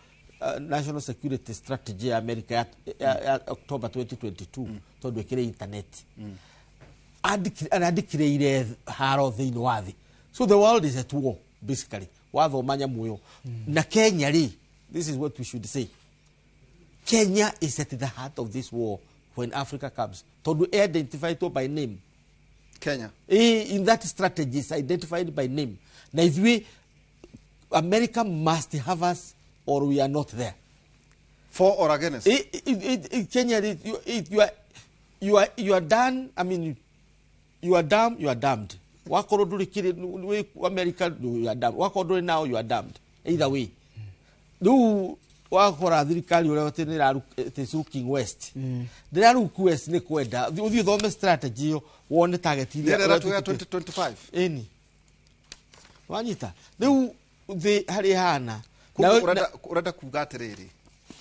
National Security Strategy ya America ya October 2022, tondũ ĩkĩrĩ internet, arandĩkĩrĩire haro thĩinĩ wa thĩ. So the world is at war basically, wathoma nyamũ ĩyo. Na Kenya rĩ, this is what we should say, Kenya is at the heart of this war when Africa comes, tondũ identified by name. Kenya. In that strategy is identified by name, na ithuĩ America must have us or we are not there. For or against. Kenya, you are done. I mean, you are damned, you are damned. Wakorwo ndũrĩ kĩrĩ wĩ America, you are damned. Wakorwo ndũrĩ nao, you are damned. Either way, rĩu wakora thirikari ũrĩa atĩ nĩ ĩraru- it is looking west, ndĩraruku west nĩ kwenda ũthiĩ ũthome strategy ĩyo wone target iria Nĩ ĩrĩa ya ũrĩa 2025. Ĩni wanyita rĩu thĩ harĩ hana. Koguo ũrenda kuga atĩrĩrĩ,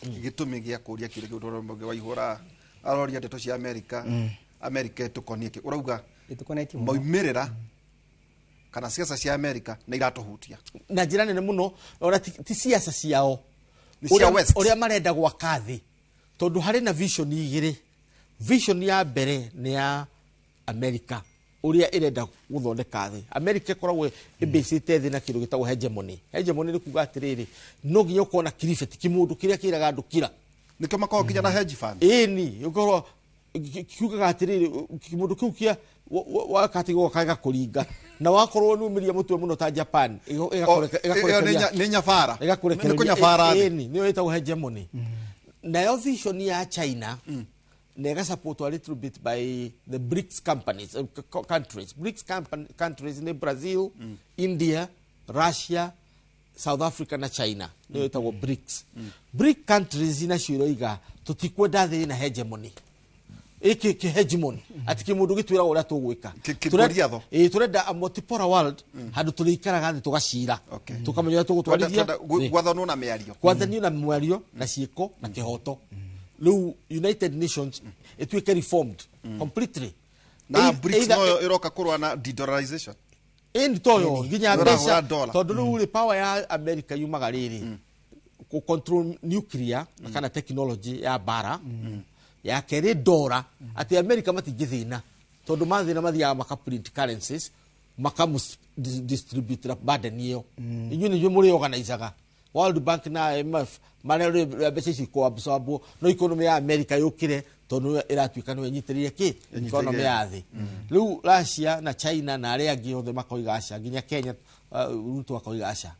gĩtũmi gĩa kũria kĩũria kĩu, tondũ Waihũra aroria ndeto cia America, America ĩtũkonie kĩ, ũrauga? Ĩtũkonetie mũno. Maumĩrĩra Kana siasa cia America nĩ iratũhutia Na njĩra nene mũno, ona ti siasa ciao. Nĩ cia West. Ũrĩa marenda gwaka thĩ, tondũ harĩ na vision igĩrĩ. Vision ya mbere nĩ ya America, ũrĩa ĩrenda gũthondeka thĩ. America ĩkoragwo ĩbĩcĩte thĩ na kĩndũ gĩtagwo hegemony. Hegemony nĩ kuga atĩrĩrĩ, no nginya ũkorwo na kiribeti, kĩmũndũ kĩrĩa kĩraga andũ kira. Nĩkĩo makoragwo nginya na hedge fund. Ĩni ũkorwo kiugaga atĩrĩrĩ, kĩmũndũ kĩu kĩa wakatigwo kaga kũringa na wakorwo nĩ umĩria mũtwe mũno ta Japan. Ĩyo nĩ nyabara, nĩ ĩgakũrekereria. kũnyabara thĩ. Ĩni nĩyo ĩtagwo hegemony. Nayo vision ya China na ĩgasupport a little bit by the BRICS companies, countries. BRICS countries nĩ Brazil, India, Russia, South Africa na China, nĩyo ĩtagwo BRICS. BRIC countries nacio iroiga tũtikwenda thĩ ĩna hegemony, ĩkĩ kĩ hegemony, atĩ kĩmũndũ gĩtwĩraga ũrĩa tũgwĩka. Kĩgoriatho. Ĩĩ, tũrenda a multipolar world, handũ tũrĩikaraga thĩ tũgacira, tũkamenya ũrĩa tũgũtwarithia. Twenda gwathanwo na mĩario. Gwathanio na mwario na ciĩko na kĩhoto. Rĩu United Nations ĩtuĩke reformed completely. Na BRICS noyo ĩroka kũrũa na de-dollarization. Ĩni toyo nginya Ĩrahũra mbeca dollar. Tondũ rĩu rĩ, power ya America yumaga rĩrĩ kũ control nuclear kana technology ya mbara. Ya kerĩ, ndora atĩ America matingĩthĩna, tondũ mathĩna mathiaga maka print currencies, makamu distribute burden ĩyo. Inyuĩ nĩ inyuĩ mũrĩ organizaga World Bank na IMF, marĩa mbeca ici ikũabsorbwo, no economy ya America yũkĩre, tondũ nĩyo ĩratuĩka nĩyo ĩnyitĩrĩire kĩ economy ya thĩ. Rĩu Russia na China na arĩa angĩ othe makoiga aca, nginya Kenya, Ruto akoiga aca,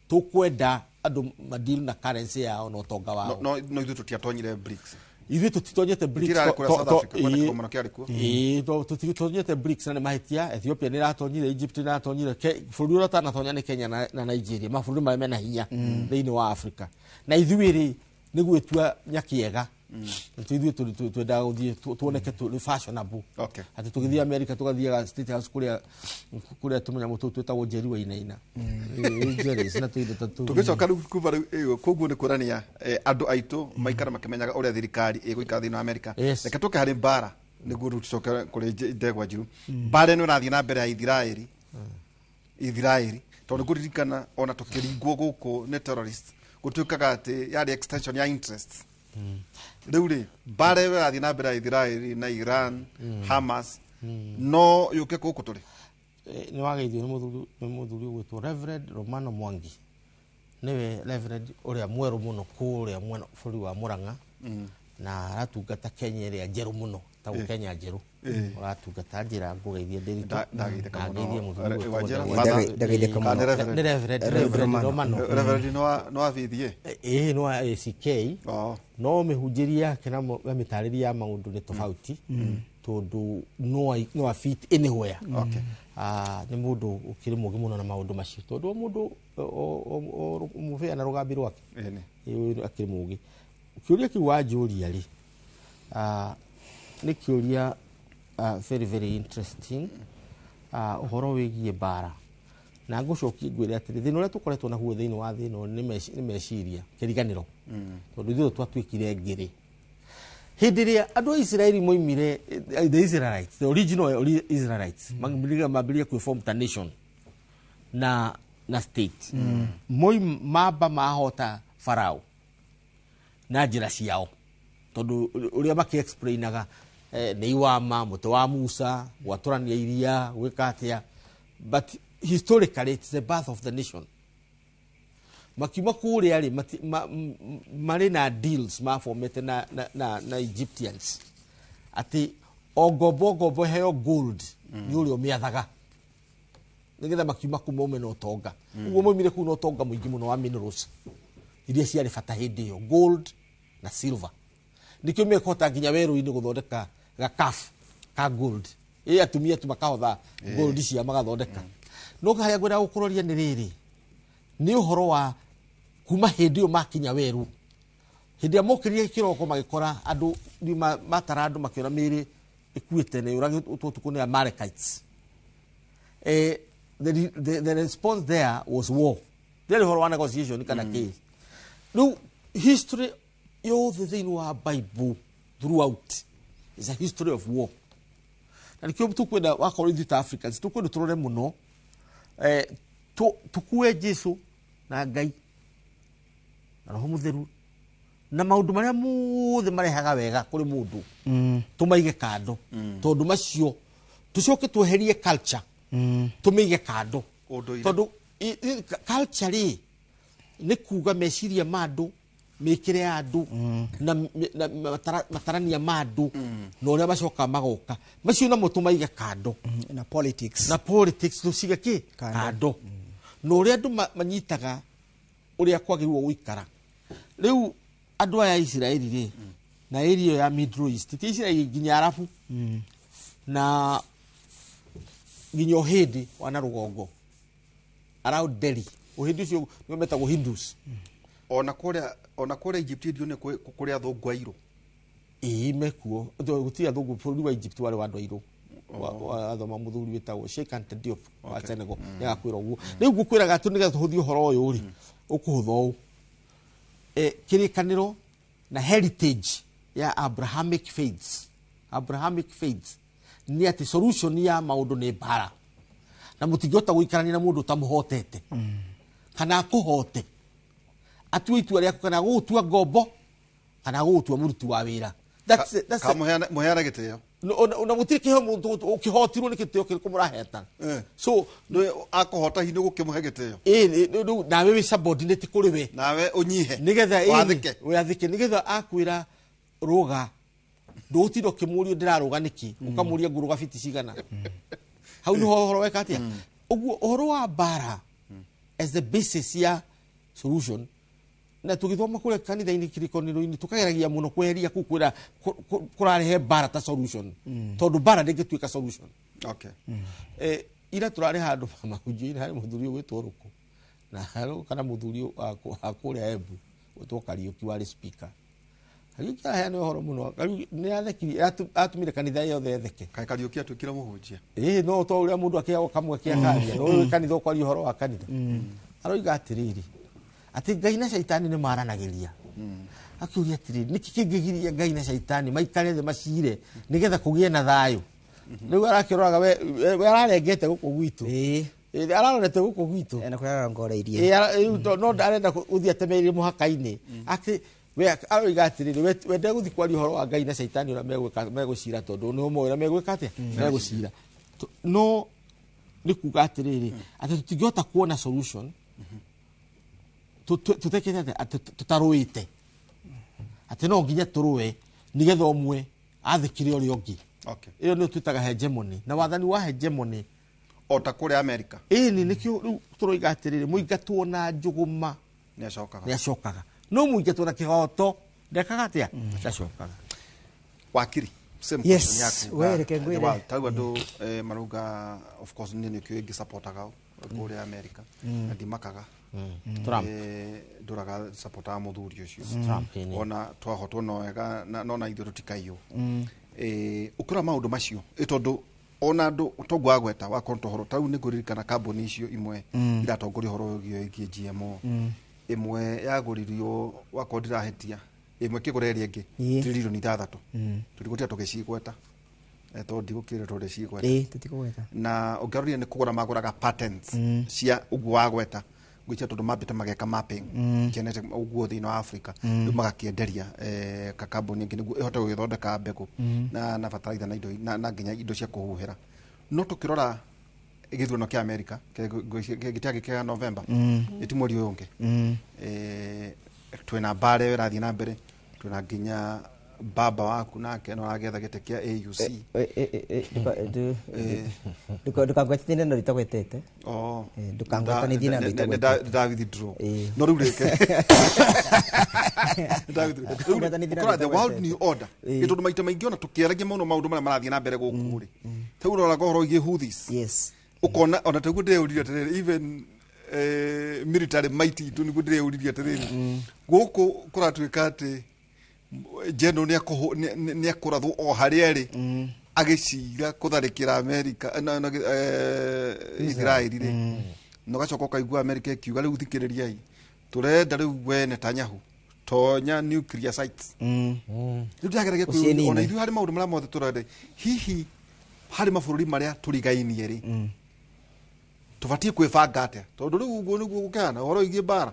tũkwenda andũ madeal na currency yao na ũtonga wao. No ithuĩ tũtiatonyire BRICS. Ithuĩ tũtitonyete BRICS. Itirarĩ kũrĩa South Africa, kwenda kĩgomano kĩarĩ kuo. Ĩĩ, tũtitonyete BRICS na nĩ mahĩtia. Ethiopia nĩ ĩratonyire, Egypt nĩ ĩratonyire. Bũrũri ũrĩa ũtanatonya nĩ Kenya na Nigeria, mabũrũri marĩa mena hinya thĩinĩ wa Africa. Na ithuĩ rĩ, nĩ gwĩtua nyakĩega. Ithuĩ twendaga gũthiĩ tuoneke tũrĩ fashionable, atĩ tũgĩthiĩ America tũgathiaga State House kũrĩa kũrĩa tũmenya tũu twĩtagwo Njeri Wainaina. Ĩĩ, Jerry's na tũindo ta tũu. Tũgĩcoka rĩu kuma rĩu ĩyo, koguo nĩ kuonania andũ aitũ maikara makĩmenyaga ũrĩa thirikari ĩgũikara thĩinĩ wa America. Reke tũke harĩ mbara nĩguo rĩu tũcoke kũrĩ ndegwa njiru. Mbara ĩno ĩrathiĩ na mbere ya Ithiraĩri, tondũ ngũririkana ona tũkĩringwo gũkũ nĩ terrorist, gũtuĩkaga atĩ yarĩ extension ya interests. Rĩu rĩ, mbara ĩyo ĩrathiĩ na mbere ya Ithiraĩri na Iran, Hamas, no yũke gũkũ tũrĩ? Nĩ wageithio nĩ mũthuri ũgwĩtwo Reverend Romano Mwangi, nĩwe Reverend ũrĩa mwerũ mũno kũrĩa mwena bũrũri wa Murang'a, na aratungata Kenya ĩrĩa njerũ mũno, tagwo Kenya njerũ. Ũratungata njĩra ngũgeithie ndĩritũ. Ndageithĩka Na mũno. ngeithie mũthuri ũgwĩtwo Wanjĩra, Ndegwa. Father? Ndageithĩka Kana mũno. nĩ Reverend? Nĩ Reverend. Reverend Reverend Romano. Romano. Reverend nĩ wa BDA? Ĩĩ, nĩ wa ACK. Oh. No mĩhunjĩrie yake na na mĩtarĩrie ya maũndũ nĩ tofauti, tondũ no a fit anywhere. Ah, nĩ mũndũ ũkĩrĩ mũgĩ mũno na maũndũ macio, tondũ o mũndũ mũbĩa na rũgambi rwake. Ĩni. Ĩĩ, akĩrĩ mũgĩ. Kĩũria kĩu wanjũria rĩ, nĩ kĩũria very very interesting, ũhoro wĩgiĩ mbara, na ngũcokie ngwĩre atĩrĩ, thĩna ũrĩa tũkoretwo naguo thĩinĩ wa thĩ ĩno nĩ meciria kĩriganĩro, tondũ ithuĩ twatuĩkire ngĩrĩ hĩndĩ ĩrĩa andũ a Isiraeli moimire, the Israelites, the original Israelites, mambĩrĩria kwĩform ta nation na state, moi mamba mahota Farao na njĩra ciao, tondũ ũrĩa makĩ-explainaga nĩ iwama mũtĩ wa Musa, gwatũrania iria, gwĩka atĩa. But historically it's the birth of the nation. Makiuma kũrĩa rĩ, marĩ na deals mafomete na Egyptians, atĩ o ngombo ngombo heo gold nĩ ũrĩa ũmĩathaga, nĩgetha makiuma kuu maume na ũtonga. Ũguo maumire kuu na ũtonga mũingĩ mũno wa minerals iria ciarĩ bata hĩndĩ ĩyo, gold na silver. Nĩkĩo mekũhota nginya werũ-inĩ gũthondeka gakabu ka gold. Ĩ atumia tu makahotha gold cia magathondeka. No harĩa ngwenda gũkũroria nĩ rĩrĩ, nĩ ũhoro wa kuma hĩndĩ ĩyo makinya werũ, hĩndĩ ĩrĩa mokĩrire kĩroko magĩkora andũ nĩ matara andũ makĩona mĩĩrĩ ĩkuĩte na yũragĩtwo ũtukũ nĩ Amalekites. The response there was war. Ndĩarĩ ũhoro wa negotiation kana kĩ. Rĩu history yothe thĩinĩ wa Bible throughout is a history of war, na nĩkĩo tũkwenda wakorwo ithuĩ ta Africans tũkwenda tũrore mũno. Tukue Jesu na Ngai na Roho Mutheru na maundu maria mothe marehaga wega kuri mundu tumaige kando tondu macio tucoke tweherie culture tumeige kando tondu culture ri ni kuga meciria ma andu mĩkĩre ya andũ na matarania ma andũ na ũrĩa macoka magoka macio namo tũmaige kando na politics na politics tũcige kĩ kando na ũrĩa andũ manyitaga ũrĩa kwagĩrĩirwo gũikara rĩu andũ aya a Isiraeli rĩ na area ya Middle East ti Isiraeli nginya Arabu na nginya Ũhĩndĩ wa na rũgongo around Delhi Ũhĩndĩ ũcio nĩo metagwo Hindus ona kũrĩa Egypt ndio nĩ kũrĩa athũngũ airũ ĩĩ mekuo gũtirĩ athũngũ bũrũri wa Egypt warĩ wa andũ airũ wathoma mũthuri wĩtagwo Sheikh Anta Diop wa Senegal nĩagakwĩra ũguo rĩu ngũkwĩraga atĩ nĩgetha tũhũthie ũhoro ũyũ rĩ ũkũhũtha ũũ kĩrĩkanĩro na heritage ya Abrahamic faiths nĩ atĩ solution ya maũndũ nĩ mbara na mũtingĩhota gũikarania na mũndũ ũtamũhotete kana akũhote atue itua rĩaku kana gũgũtua ngombo kana gũgũtua mũruti wa wĩra mũheana gĩtĩo na gũtirĩ kĩheo mũndũ ũkĩhotirwo nĩ gĩtĩo kĩrĩkũ mũraheta so akũhota hihi nĩ gũkĩmũhe gĩtĩo ĩĩ nawe wĩ subordinate kũrĩ we nawe ũnyihe nĩgetha wathĩke nĩgetha akwĩra rũga ndũgũtinda ũkĩmũria ndĩrarũga nĩkĩ ũkamũria ngũrũga fiti cigana hau nĩho ũhoro weka atĩa ũguo ũhoro wa mbara as the basis ya solution na tugithoma kuria kanitha-inĩ kĩrĩkanĩro-inĩ tukageragia mũno kweheria kũu kwĩra kũrarehe mbara ta solution tondũ mbara ndĩngĩtuĩka solution. Okay. Ira tũrarĩ handũ mahunjio-inĩ harĩ mũthuri ũgwĩtwo Rũkũ na kana mũthuri wa kũrĩa Embu gwĩtwo Kariũki warĩ speaker. Kariũki araheana ũhoro mũno nĩ atumire kanitha yothe etheke. Kaĩ Kariũki atuĩkire mũhunjia? Ĩĩ no to ũrĩa mũndũ akĩheagwo kamwe kĩa karia no ũyũ kanitha ũkwaria ũhoro wa kanitha. Aroiga atĩrĩrĩ atĩ Ngai na Shaitani nĩ maranagĩria akiuria atĩrĩrĩ nĩkĩ kĩngĩgiria Ngai na Shaitani maikare thĩ macire nĩgetha kũgĩe na thayũ rĩu arakĩroraga we ararengete gũkũ gwitũ ararorete gũkũ gwitũ na kũrĩa arongoreirie no arenda gũthiĩ atemeire mũhaka-inĩ atĩ we aroiga atĩrĩrĩ we ndegũthiĩ kwaria ũhoro wa Ngai na Shaitani ũrĩa megũcira tondũ nĩo moĩ ũrĩa megwĩka atĩa megũcira no nĩ kuga atĩrĩrĩ atĩ tũtingĩhota kuona solution tutekete atĩ tũtarũĩte atĩ no nginya tũrũe nĩgetha ũmwe athĩkĩre ũrĩa ũngĩ ĩyo nĩyo twĩtaga hegemony na wathani wa hegemony o ta kũrĩa America ĩni nĩkĩo rĩu tũroiga atĩrĩrĩ mũingatwo na njũgũma nĩacokaga no mũingatwo na kĩhoto ndekaga atĩa ndacokaga wakiri same question yaku we reke ngwĩre tau andũ marauga of course niĩ nĩkĩo ĩngĩsupportaga kũrĩa America na ndimakaga Trump ndũraga supportaga mũthuri ũcio ona twahotwo no wega no na ithuĩ tũtikaiywo ũkĩrora maũndũ macio tondũ ona andũ toguo wagweta wakorwo tohoro tarĩu nĩ ngũririkana kambuni icio imwe iratongoria ũhoro wĩgiĩ GMO ĩmwe yagũririo wakorwo ndirahĩtia ĩmwe ĩkĩgũra ĩrĩa ĩngĩ 6 trillion tũtigũtira tũgĩcigweta tondũ ndigũkĩrĩra tũrĩcigweta na ũngĩroria nĩ kũgũra magũraga patents cia ũguo wagweta gwĩcia tondũ mambĩte mageka mapping genetic ũguo thĩinĩ wa Africa rĩu magakĩenderia kakambuni ĩngĩ nĩguo ĩhote gũgĩthondeka mbegũ na bataraitha na indo na nginya indo cia kũhuhĩra no tũkĩrora gĩthurano kĩa America gĩtiagĩ kĩa November ĩti mweri ũyũ ũngĩ twĩna mbara ĩyo ĩrathiĩ na mbere twĩna nginya baba waku nake no aragetha gĩtĩ kĩa AUC ndukangwetithie na ritagwetete ndukangwetanithie na ritagwetete nda withdraw no rĩu rĩke the world new order tondũ maita maingĩ ona tũkĩaragia mũno maũndũ marĩa marathiĩ na mbere gũkũ rĩ ta ũroraga ũhoro wĩgiĩ Houthis ũkona ona taguo ndĩreũririe atĩrĩrĩ even military might itũ nĩguo ndĩreũririe atĩrĩrĩ gũkũ kũratuĩka atĩ General nĩ akũrathwo o harĩa arĩ agĩcira kũtharĩkĩra America na Israeli rĩ na ũgacoka ũkaigua America ĩkiuga rĩu thikĩrĩriai tũrenda rĩu we Netanyahu tonya nuclear sites rĩu ndĩrageragia kwĩyũria ona ithuĩ harĩ maũndũ marĩa mothe tũrenda hihi harĩ mabũrũri marĩa tũrigainie rĩ Tũbatiĩ kwĩbanga atĩa? Tondũ rĩu ũguo nĩguo gũkĩhana ũhoro wĩgiĩ mbara.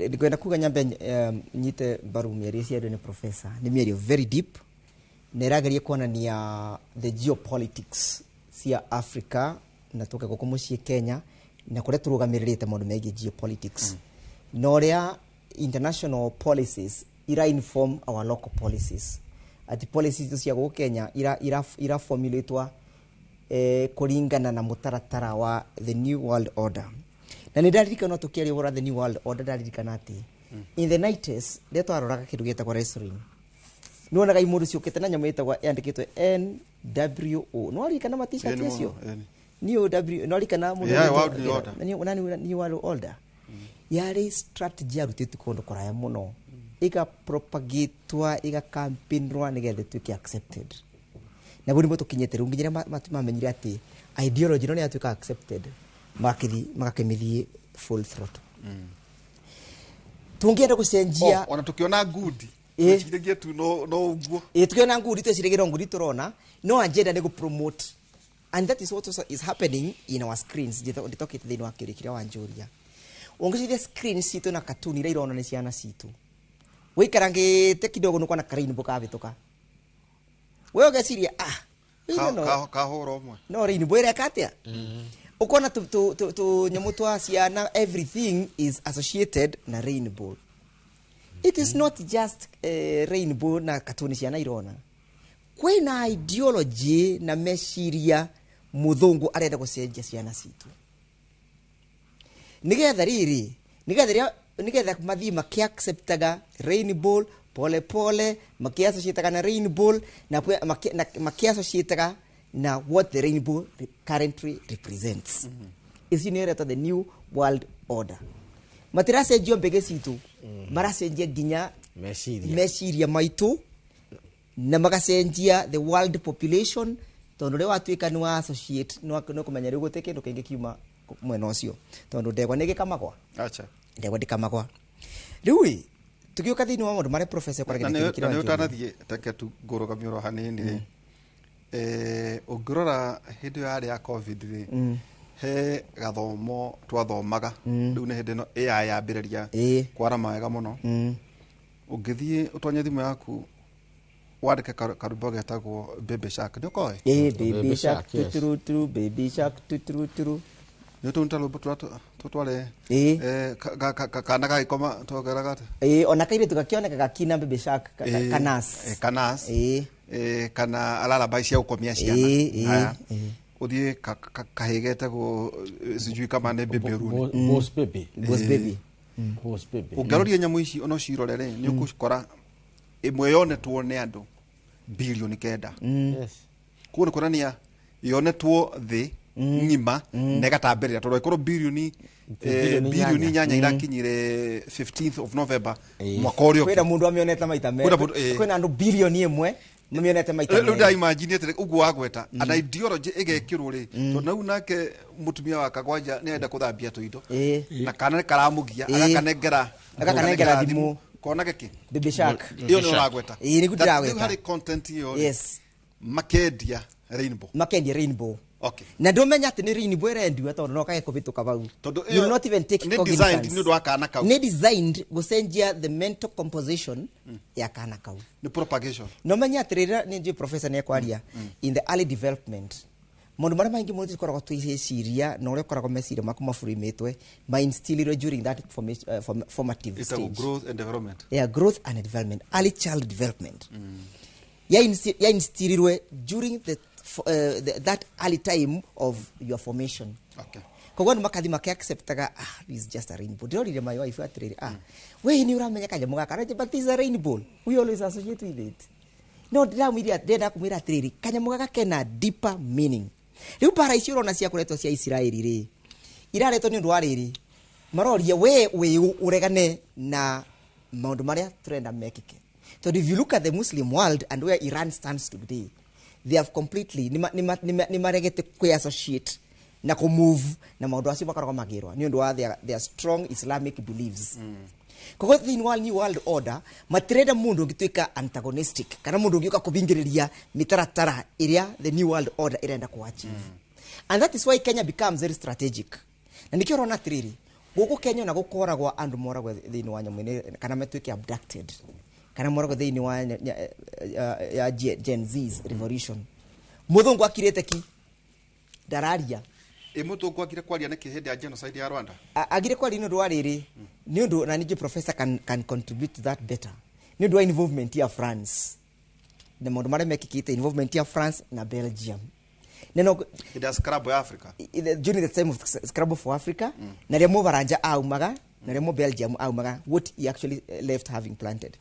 Ndikwenda kuga nyambe nyite mbaru mĩario ciario nĩ professor, nĩ mĩario very deep na ĩrageria kuonania the geopolitics cia Africa na tũke gũkũ mũciĩ Kenya na kũrĩa tũrũgamĩrĩrĩte maũndũ megiĩ geopolitics na ũrĩa international policies ira inform our local policies, ati policies cia gũkũ Kenya ira formulatwa kũringana na mũtaratara wa the new world order. Na nĩ ndaririkana tũkĩaria ũhoro wa the new world order, ndaririkana atĩ in the 90s rĩrĩa twaroraga kĩndũ gĩtagwo wrestling, nĩwonaga imũndũ ciũkĩte na nyamũ ĩtagwo yandĩkĩtwo NWO. Nĩwaririkana ma-t-shirt Ĩĩ, nĩ acio? mũno, ĩĩ. New W, nĩwaririkana mũndũ Yeah, ũgwĩtwo- World New Order. New World Order yarĩ strategy yarutĩtwo kũndũ kũraya mũno, ĩgapropagatwa, ĩgakampinrwa nĩgetha ĩtuĩke accepted. Na guo nĩguo tũkinyĩte rĩu nginya rĩrĩa mamenyire atĩ ideology ĩno nĩ yatuĩka accepted, magakĩthi magakĩmĩthiĩ full throttle. Tũngĩenda gũcenjia Ona tũkĩona ngundi Ĩĩ. twĩciragia tu no ũguo. Ĩ, tukiona ngundi tweciragia no ngundi tũrona, no agenda nĩ gũpromote, and that is what also is happening in our screens. Ndĩtokĩte thĩinĩ wa kĩũria kĩrĩa wanjũria, ũngĩcithia screen citũ na cartoon iria ironwo nĩ ciana citũ, wĩikarangĩte kidogo nĩũkuona karainbow kabĩtũka, we ũgeciria, ah, ĩno no Kahũra ũmwe. No rainbow ĩreka atĩa? Ũkona tũnyamũ twa ciana, everything is associated na rainbow. It is not just rainbow na katuni ciana irona. Kwĩna ideology na meciria mũthũngũ arenda gũcenjia ciana citũ nigetha rĩrĩ, nigetha rĩrĩa nigetha mathiĩ makiacceptaga rainbow pole pole, makiassociataga na rainbow na makiassociataga na what the rainbow currently represents. Ici nĩ ĩretwo the new world order. Matiracenjio mbege citũ, maracenjia nginya Meciria. Meciria maitũ na magacenjia the world population, tondũ rĩrĩa watuĩka nĩ wa associate nĩ kũmenya rĩu gũtirĩ kĩndũ kĩngĩ kiuma mwena ũcio, tondũ ndegwa nĩ ĩgĩkamagwa. Acha. Ndegwa ndĩkamagwa. Rĩu ĩ, tũgĩũka thĩinĩ wa maũndũ marĩa professor Na ekwaragia na kĩndũ nĩ kĩrĩa wanjũria. ũtanathiĩ teke tu ngũrũgamia oro hanini rĩ, ũngĩrora hĩndĩ ĩyo yarĩ ya COVID rĩ, he gathomo twathomaga. Rĩu nĩ hĩndĩ ĩno AI yambĩrĩria kwarama wega mũno. Ũngĩthiĩ ũtonye thimũ yaku wandĩke karwĩmbo getagwo Baby Shark, nĩ ũkoĩ? Ĩ, baby Baby shark, Shark, yes. tuturu turu, baby shark, tuturu turu. Nĩ tũu nĩ ta rwĩmbo tũrĩa tũtware kana gagĩkoma twongeraga atĩa? Ĩ, ona kairĩtu gakĩoneka gakina baby shark kanas. Kanas. Kana alalabai cia gũkomia ciana. Haya. Ũthiĩ kahĩ getagwo sijui kama nĩ Baby Rooney. Boss Baby. Boss Baby. Boss Baby. Ũngĩroria nyamũ ici ona ũcirore rĩ, nĩ ũgũkora ĩmwe yonetwo nĩ andũ 9 bilioni. Koguo nĩ kuonania yonetwo thĩ ng'ima na ĩgatambĩrĩra, tondũ ĩkorwo bilioni Bilioni bilioni inyanya. 8 irakinyire 15th of November mwaka ũrĩa Kwĩna ũngĩ. mũndũ amĩonete maita Kwĩna mũndũ, ĩ. Kwĩna andũ 1 bilioni mamĩonete maita Rĩu merĩ. ndĩraimagine atĩrĩ, ũguo wagweta ana ideology ĩgekĩrwo rĩ, tondũ nau nake mũtumia wa Kagwanja nĩ arenda kũthambia tũindo na kana nĩ karamũgia, agakanengera Agakanengera thimũ. Konage kĩ? Baby shark. Ĩyo nĩ ũragweta. Ĩ, nĩguo ndĩragweta. Rĩu harĩ content ĩyo rĩ, makendia rainbow. Makendia rainbow. Na ndũmenya atĩ nĩ rainbow ĩrendiwa, tondũ no kage kũhĩtũka hau. Tondũ You will not even take nĩ cognizance. designed nĩ ũndũ wa kana kau. Nĩ designed gũcenjia the mental composition ya kana kau. Nĩ propagation. No menye atĩ rĩrĩa nĩ njũĩ professor nĩ ekwaria in the early development, maũndũ marĩa maingĩ mũno tũkoragwo twĩciria na ũrĩa ũkoragwo meciria maku maburimĩtwe mainstillirwo during that formative Ĩtagwo stage. Growth and development. Yeah, growth and development, early child development ya instillirwe during that early time of your formation. Koguo andũ makathi makiacceptaga, ah, this is just a rainbow. Ndĩrorire my wife atĩrĩrĩ, ah, we nĩ ũramenya kanyamũ gaka? Aranja, but this is a rainbow, we always associate with it. No ndĩramwĩra, ndĩrenda kũmwĩra atĩrĩrĩ, kanyamũ gaka kena deeper meaning. Rĩu mbara icio ũrona cia kũretwo cia Isiraeli rĩ, iraretwo nĩ ũndũ wa rĩrĩ, maroria we wĩ ũregane na maũndũ marĩa tũrenda mekĩke, tondũ if you look at the Muslim world and where Iran stands today, they have completely nĩ maregete kwĩ associate na kũmove na maũndũ acio makoragwo magĩrwa nĩ ũndũ wa their strong Islamic beliefs. Koguo thĩinĩ wa new world order matirenda mũndũ ũngĩtuĩka antagonistic kana mũndũ ũngĩũka kũbingĩrĩria mĩtaratara ĩrĩa the new world order ĩrenda kũachieve. And that is why Kenya becomes very strategic. Na nĩkĩo ũrona atĩrĩrĩ, gũkũ Kenya ona gũkoragwo andũ moragwo thĩinĩ wa nyamũ-inĩ kana matuĩke abducted kana moragwo thĩinĩ wa ya Gen Z's revolution. Mũthũngũ akirĩte ki, ndararia. Ĩ mũthũngũ agire kwaria nĩkĩ hĩndĩ ya genocide ya Rwanda? Agire kwaria nĩ ũndũ wa rĩrĩ, nĩ ũndũ na ningĩ professor can contribute to that better, nĩ ũndũ wa involvement ya France na maũndũ marĩa mekĩkĩte, involvement ya France na Belgium na no Hĩndĩ ya scrabble ya Africa. During the time of scrabble for Africa, na rĩrĩa mũbaranja aumaga na rĩrĩa Belgium aumaga, what he actually left having planted.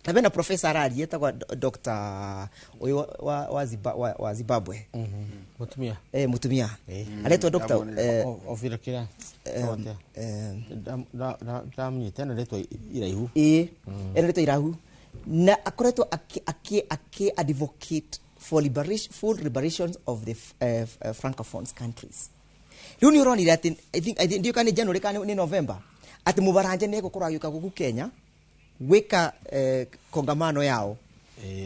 Na bena professor araria etagwo Dr. ũyũ wa Zimbabwe. Mutumia. Mutumia aretwo Dr. Ndamuonire. Obira kĩrĩa ndamũnyita na rĩtwa iraihu. Ĩĩ, ena rĩtwa irahu na akoretwo aki advocate for liberation, full liberation of the francophones countries. Rĩu nĩ ũronire atĩ I think ndiũ kana nĩ January kana nĩ November, atĩ mũbaranja nĩ egũkorwo agĩũka gũkũ Kenya gwĩka kongamano yao.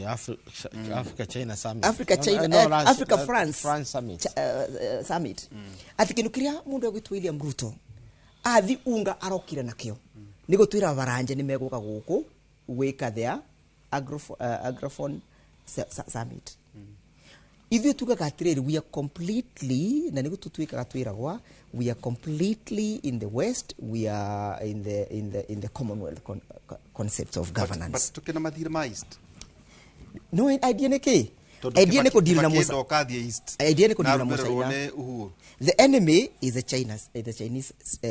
Africa China Summit. Africa China, No, no, Africa France, France Summit. Summit. Ati kindu kiria mundu egwitwo William Ruto athi unga arokire nakio ni gutwira baranja ni meguka guku gwika their agrophone summit. Ithuĩ tugaga atĩrĩrĩ, we are completely, na nĩguo tũtuĩkaga twĩragwa, we are completely in the West, we are in the Commonwealth concept of governance. But tukĩna mathirĩ ma East. No idea nĩ kĩ? Tondũ Idea nĩ kũdeal na Kibaki Musa. ndoka athiĩ East. Idea nĩ kũdeal na Na arũmĩrĩrwo Mũcaina. nĩ Uhuru. The enemy is the Chinese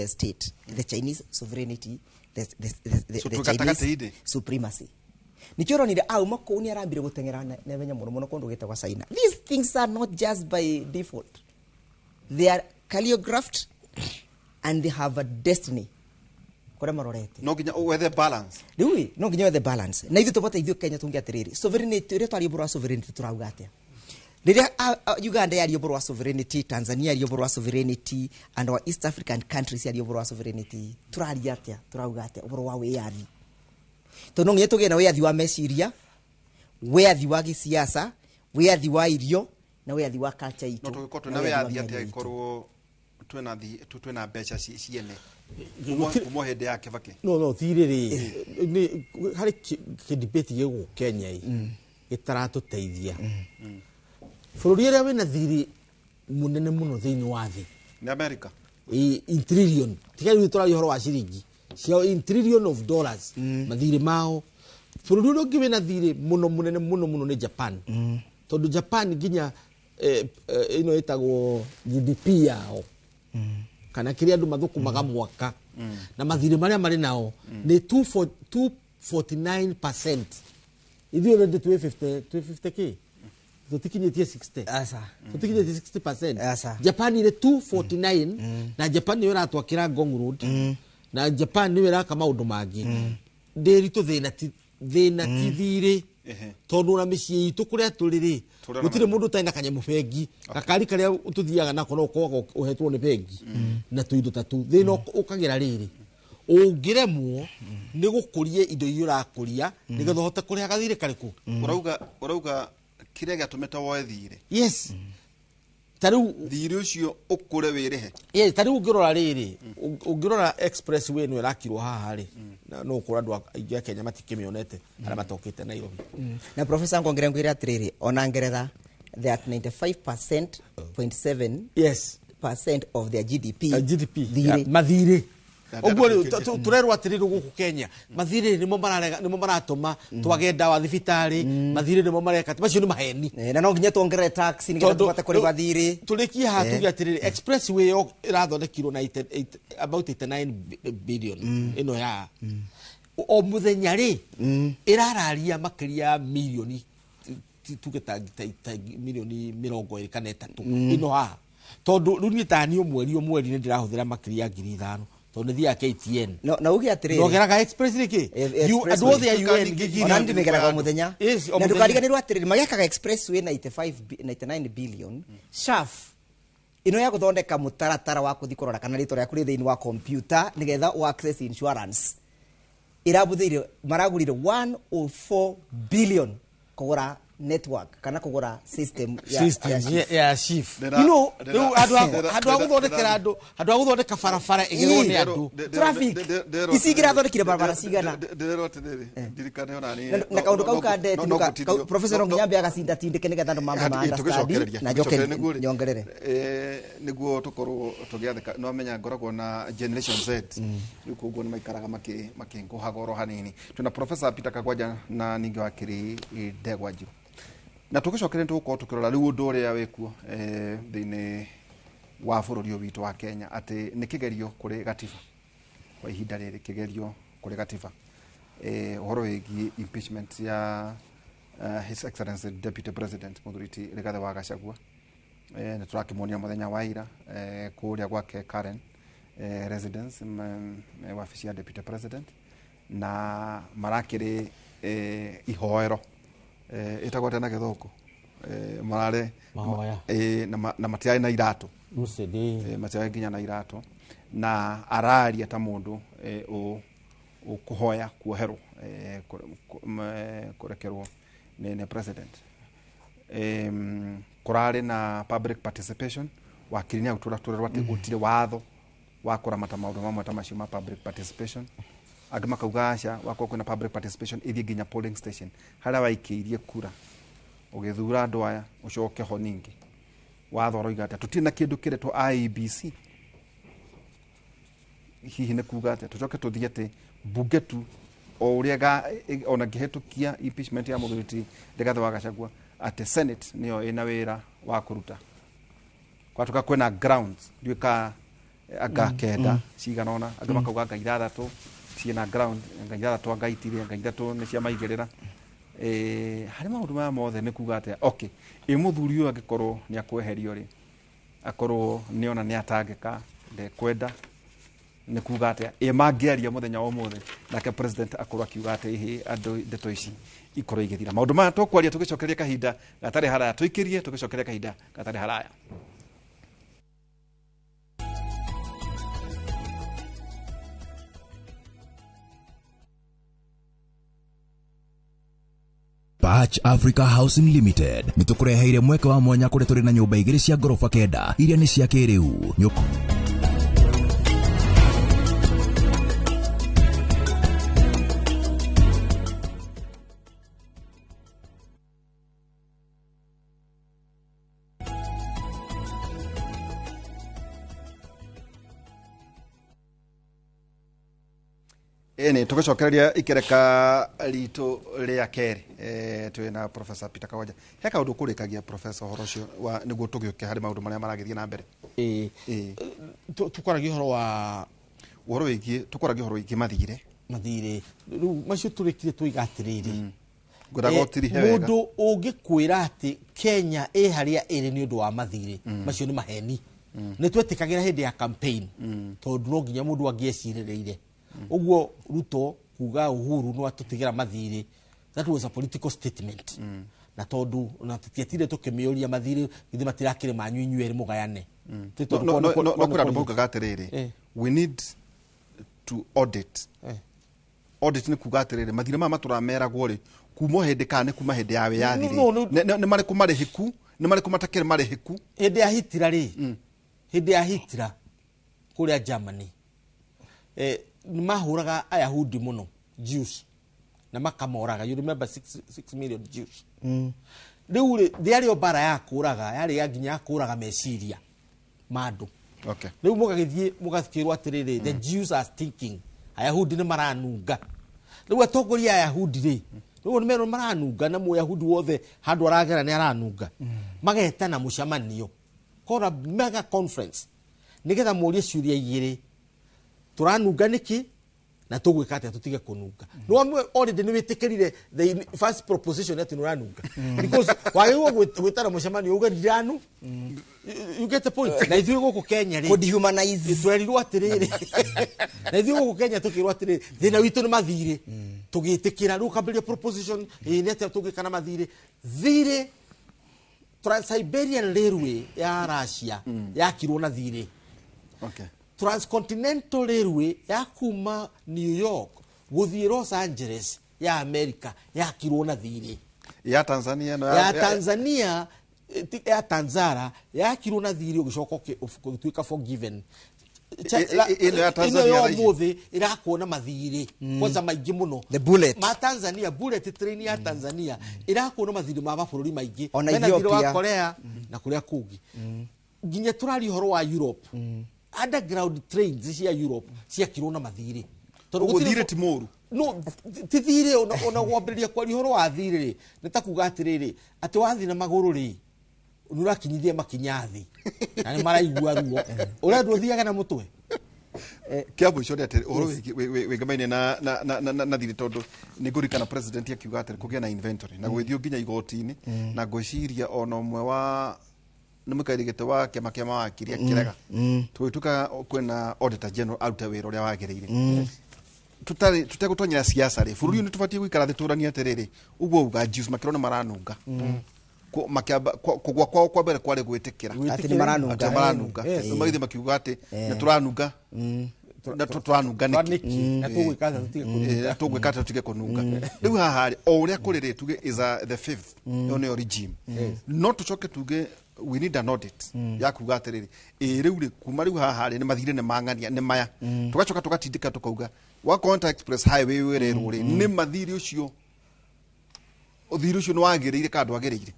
state, the Chinese sovereignty, So the twĩ Chinese gatagatĩ-inĩ. supremacy. Nikĩo ũronire auma kũu nĩ arambire gũteng'era na ihenya mũno mũno kũndũ gwĩtagwo China. These things are not just by default. They are calligraphed and they have a destiny. Kũrĩa marorete. No nginya wethe balance. Rĩu ĩ, no nginya wethe balance. Na ithuĩ tũbata ithuĩ Kenya tunge atĩrĩrĩ, sovereignty, rĩrĩa twaria ũhoro wa sovereignty tũrauga atĩa? Rĩrĩa Uganda yaria ũhoro wa sovereignty, Tanzania yaria ũhoro wa sovereignty, and our East African countries yaria ũhoro wa sovereignty, tũraria atĩa? Tũrauga atĩa ũhoro wa wĩyathi? Tondũ no nginya tũgĩe na wĩyathi wa meciria, wĩyathi wa gĩsiasa, wĩyathi wa irio na wĩyathi wa culture itũ. No tũgĩkorwo twĩna Na wĩyathi wa wĩyathi atĩa mĩario itũ. ĩkorwo twĩna mbeca ciene kuma hĩndĩ ya Kibaki? No thirĩ rĩ, nĩ harĩ kĩ-debate gĩ gũkũ Kenya ĩ gĩtaratũteithia. Bũrũri ũrĩa wĩna thirĩ mũnene mũno thĩinĩ wa thĩ Nĩ America. In trillion, tiga rĩu tũraria ũhoro wa ciringi ciao, in trillion of dollars mathirĩ mao. Bũrũri ũrĩa ũngĩ wĩna thirĩ mũno mũnene mũno mũno nĩ Japan, tondũ Japan nginya ĩno ĩtagwo GDP yao kana kĩrĩa andũ mathũkũmaga mwaka na mathirĩ marĩa marĩ nao nĩ 249%. Ithuĩ already twĩ 50, twĩ 50 kĩ, tũtikinyĩtie 60. Aca. Tũtikinyĩtie 60%. Aca. Japan ĩrĩ 249, na Japan nĩyo ĩratwakĩra Ngong Road, na Japan nĩyo ĩraka maũndũ mangĩ. Ndĩritũ thĩna ti thirĩ, tondũ ona mĩciĩ itũ kũrĩa tũrĩ rĩ, Tũrĩ na gũtirĩ mathĩna. Mũndũ ũtarĩ na kanyamũ bengi, gakari karĩa tũthiaga nako no ũkoragwo ũhetwo nĩ bengi na tũindo ta tũu. Thĩna ũkagĩra rĩrĩ, ũngĩremwo nĩ gũkũria indo iria ũrakũria nĩgetha ũhote kũrĩha gathirĩ karĩkũ. Ũrauga kĩrĩa gĩatũmĩte woe thirĩ, Yes, ta rĩu thirĩ ũcio ũkũre wĩrĩhe. Yes, ta rĩu ũngĩrora rĩrĩ, ũngĩrora expressway ĩno ĩrakirwo haha rĩ, na no ũkora andũ aingĩ a Kenya matikĩmĩonete arĩa matokĩte Nairobi. Na professor, ngongere ngwire atiriri, ona Ngeretha they are at 95% point 7 percent of their GDP. GDP. Thirĩ. Mathirĩ. Na ũguo rĩu ndakĩrĩkia. tũrerwo atĩrĩrĩ, gũkũ Kenya mathirĩ nĩmo mararega, nĩmo maratũma twage ndawa thibitarĩ, mathirĩ nĩmo mareka. Macio nĩ maheni. Na no nginya tuongerere tax nigetha tũhote kũrĩha thirĩ. Tũrĩkie haha tuge atĩrĩrĩ, expressway ĩyo ĩrathondekirwo na about 89 billion ĩno ya o mũthenya rĩ, ĩrararia makĩria ya milioni tuge ta milioni 23 ĩno haha, tondũ rĩu niĩ tani o mweri nĩ ndĩrahũthĩra makĩria ya 5,000 tondũ nĩ thiaga KTN. No, na uge atiriri, Ndogeraga express rĩkĩ. Expressway. Andũ othe a UN ngigiri. Ona ndimĩgeraga o mũthenya. Yes, o Na mũthenya. ndũkariganĩrwo atĩrĩrĩ, magĩakaga expressway 95 99 billion, SHAF ĩno ya gũthondeka mũtaratara wa kũthi kũrora kana rĩtwa rĩaku rĩ thĩinĩ wa computer nĩgetha ũ access insurance, ĩrabũthĩire, maragũrire 104 billion kũgũra Network kana kũgũra system ya System ya SHIF. ya SHIF. You know, Rĩu andũ a gũthondekera andũ, andũ a gũthondeka barabara ĩgerwo nĩ andũ. Traffic. Ici ingĩrathondekire barabara cigana? Ndĩrerwo atĩrĩrĩ, ndirikane ona niĩ Na kaũndũ kau ka debt professor no nginya ambe agacinda tindĩke nĩgetha andũ mambe ma understand na njoke nyongerere. Nĩguo tũkorwo tũgĩathĩka, no amenya ngoragwo na Generation Z, rĩu koguo nĩ maikaraga makĩngũhaga oro hanini. Twĩna Professor Peter Kagwanja na ningĩ wakiri Ndegwa Njiru, na tũgĩcokeria tũgũkorwo tũkĩrora rĩu ũndũ ũrĩa wĩkuo thĩinĩ wa bũrũri ũyũ witũ wa Kenya, atĩ nĩ kĩgerio kũrĩ gatiba kwa ihinda rĩrĩ, kĩgerio kũrĩ gatiba, ũhoro wĩgiĩ impeachment ya His Excellency Deputy President Mũthuri Rigathĩ wa Gachagua. Nĩ tũrakĩmuonia mũthenya wa ira kũrĩa gwake Karen residence, wabici ya Deputy President, na marakĩrĩ ihoero ĩtagwo atĩa na Gĩthũngũ, mararĩ Mahoya. Na matiarĩ na iratũ. Crusade. Matiarĩ nginya na iratũ, na araria ta mũndũ ũkũhoya kuoherwo, kũrekerwo nĩ president. Kũrarĩ na public participation. Wakiri nĩ agũtũra tũrerwo atĩ gũtirĩ watho wa kũramata maũndũ mamwe ta macio ma public participation. Angĩ makauga aca, wakorwo kwĩna public participation ĩthiĩ nginya polling station harĩa waikĩirie kura ũgĩthura andũ aya, ũcoke ho ningĩ. Watho ũroiga atĩa? Tũtirĩ na kĩndũ kĩretwo IEBC. Hihi nĩ kuga atĩa tũcoke tũthiĩ atĩ mbunge tu o ũrĩa ona ngĩhĩtũkia impeachment ya mũthuri ti Rigathĩ wa Gachagua, atĩ Senate nĩyo ĩna wĩra wa kũruta kwatuka kwĩna grounds ndiũĩ ka anga kenda cigana ũna, angĩ makauga anga ithathatũ ciĩna ground, anga ithathatũ, anga itirĩ, anga ithatũ nĩ cia maigĩrĩra. Harĩ maũndũ maya mothe nĩ kuga atĩa? Okay, ĩ mũthuri ũyũ angĩkorwo nĩ akweherio rĩ, akorwo nĩona nĩ atangĩka, ndekwenda, nĩ kuga atĩa? Ĩ mangĩaria mũthenya wa ũmũthĩ nake president akorwo akiuga atĩ ĩhĩ, andũ ndeto ici ikorwo igĩthira. Maũndũ maya tũkwaria tũgĩcokeria kahinda gatarĩ haraya, tũikĩrie tũgĩcokeria kahinda gatarĩ haraya. Patch Africa Housing Limited nĩ tũkũreheire mweke wa mwanya kũrĩa tũrĩ na nyũmba igĩrĩ cia ngoroba kenda iria nĩ cia kĩrĩu. Ĩni tũgĩcokereria ikereka ritũ rĩa kerĩ, twĩna Professor Peter Kagwanja. He kaũndũ kũrĩkagia Professor ũhoro ũcio wa nĩguo tũgĩũke harĩ maũndũ marĩa maragĩthiĩ na mbere. Ĩĩ. Tũkwaragia ũhoro wa ũhoro wĩgiĩ, tũkwaragia ũhoro wĩgiĩ mathirĩ. Mathirĩ rĩu macio tũrĩkire tũiga atĩrĩrĩ, ngwendaga ũtirihe wega. Mũndũ ũngĩkwĩra atĩ Kenya ĩ harĩa ĩrĩ nĩ ũndũ wa mathirĩ, macio nĩ maheni. Nĩ twetĩkagĩra hĩndĩ ya campaign tondũ no nginya mũndũ angĩecirĩrĩire ũguo. Ruto kuga Uhuru no atũtigĩra mathirĩ, that was a political statement, na tondũ na tũtiatire tũkĩmĩũria mathirĩ githĩ matirakĩrĩ manyu inyuĩ erĩ mũgayane. Ti tondũ No, kwĩna andũ maugaga atĩrĩrĩ, we need to audit. Audit nĩ kuga atĩrĩrĩ, mathirĩ maya matũrameragwo rĩ, kuma o hĩndĩ kana nĩ kuma hĩndĩ ya wĩyathi rĩ, No, no, nĩ marĩkũ marĩhĩku, nĩ marĩkũ matakĩrĩ marĩhĩku? Hĩndĩ ya Hitler rĩ, hĩndĩ ya Hitler kũrĩa Germany, nĩ mahũraga Ayahudi mũno, Jews, na makamoraga. You remember 6 million Jews. Rĩu rĩ, ndĩarĩ o mbara ya kũraga, yarĩ ya nginya ya kũraga meciria ma andũ. Rĩu mũgagĩthiĩ mũgakĩrwo atĩrĩrĩ, the Jews are stinking, Ayahudi nĩ maranunga. Rĩu atongoria a Ayahudi rĩ, rĩu nĩ merwo maranunga, na mũyahudi wothe handũ aragera nĩ aranunga, magetana mũcemanio kora mega conference nĩgetha mũrie ciũria igĩrĩ: tũranunga nĩkĩ, na tũgwĩka atĩa tũtige kũnunga? Nĩ wamwe already nĩ wĩtĩkĩrire the first proposition atĩ nĩ ũranunga, because wagĩrĩirwo gwĩtana mũcemanio uge ndiranu. You get the point? Na ithuĩ gũkũ Kenya rĩ, Kũdehumanize. twerirwo atĩrĩrĩ, na ithuĩ gũkũ Kenya tũkĩrwo atĩrĩrĩ, thĩna witũ nĩ mathirĩ. Tũgĩtĩkĩra rĩu kambĩrĩria proposition, ĩ nĩ atĩa tũngĩka na mathirĩ? Thirĩ, Trans-Siberian Railway ya Russia yakirwo na thirĩ. Transcontinental Railway ya kuma New York gũthiĩ Los Angeles ya America yakirwo na thirĩ. Ya Tanzania no? Ya Tanzania, ya Tanzara yakirwo na thirĩ, ũgĩcoka ũgĩtuĩka forgiven. Ĩno ya Tanzania ĩno ya thaa ici? Ũmũthĩ ĩrakwo na mathirĩ kwanza maingĩ mũno. The bullet. Ma Tanzania, bullet train ya Tanzania ĩrakwo na mathirĩ ma mabũrũri maingĩ. Ona Mena thirĩ wa Ethiopia. Korea na kũrĩa kũngĩ, nginya tũraria ũhoro wa Europe, underground trains cia Europe ciakirwo na mathirĩ. Tondũ Ũguo gũtirĩ thirĩ ti mũru? No, ti thirĩ. Ona gwambĩrĩria kwaria ũhoro wa thirĩ rĩ, nĩ ta kuga atĩrĩrĩ, atĩ wathiĩ na magũrũ rĩ, nĩ ũrakinyithia makinya thĩ na nĩ maraigua ruo. Ũrendwo ũthiage na mũtwe. Kĩa mũico nĩ atĩ ũhoro wĩgamaine na thirĩ, tondũ nĩ ngũririkana president akiuga atĩ kũgĩa na inventory na gwĩthiĩ nginya igoti-inĩ, na ngwĩciria ona ũmwe wa nĩ mũikarĩri gĩtĩ wa kĩama kĩa mawakiri akĩrega tũgĩtuĩka kwĩna auditor general arute wĩra ũrĩa wagĩrĩire. Tutarĩ tutegũtonyera siasa rĩ, bũrũri ũyũ nĩ tũbatiĩ gũikara thĩ tũranie atĩrĩrĩ, ũguo uga Jews makĩrwo nĩ maranunga. Makĩamba kũgwa kwao kwa mbere kwarĩ gwĩtĩkĩra Atĩ nĩ maranunga. Atĩ maranunga. Rĩu magĩthiĩ makiuga atĩ nĩ tũranunga na tũranunga nĩkĩ? Nĩkĩ na tũgwĩka atĩa tũtige kũnunga? Na tũgwĩka atĩa tũtige kũnunga? Rĩu haha rĩ, o ũrĩa kũrĩ rĩ, tuge is the fifth, ĩyo nĩyo regime, no tũcoke tuge we need an audit ya kuga atĩrĩrĩ, ĩ rĩu rĩ, kuma rĩu haha rĩ, nĩ mathirĩ nĩ mang'ania nĩ maya, tũgacoka tũgatindĩka tũkauga wa Konta Express Highway wĩrerwo rĩ, nĩ mathirĩ ũcio, ũthiri ũcio nĩ wagĩrĩire kana ndwagĩrĩire?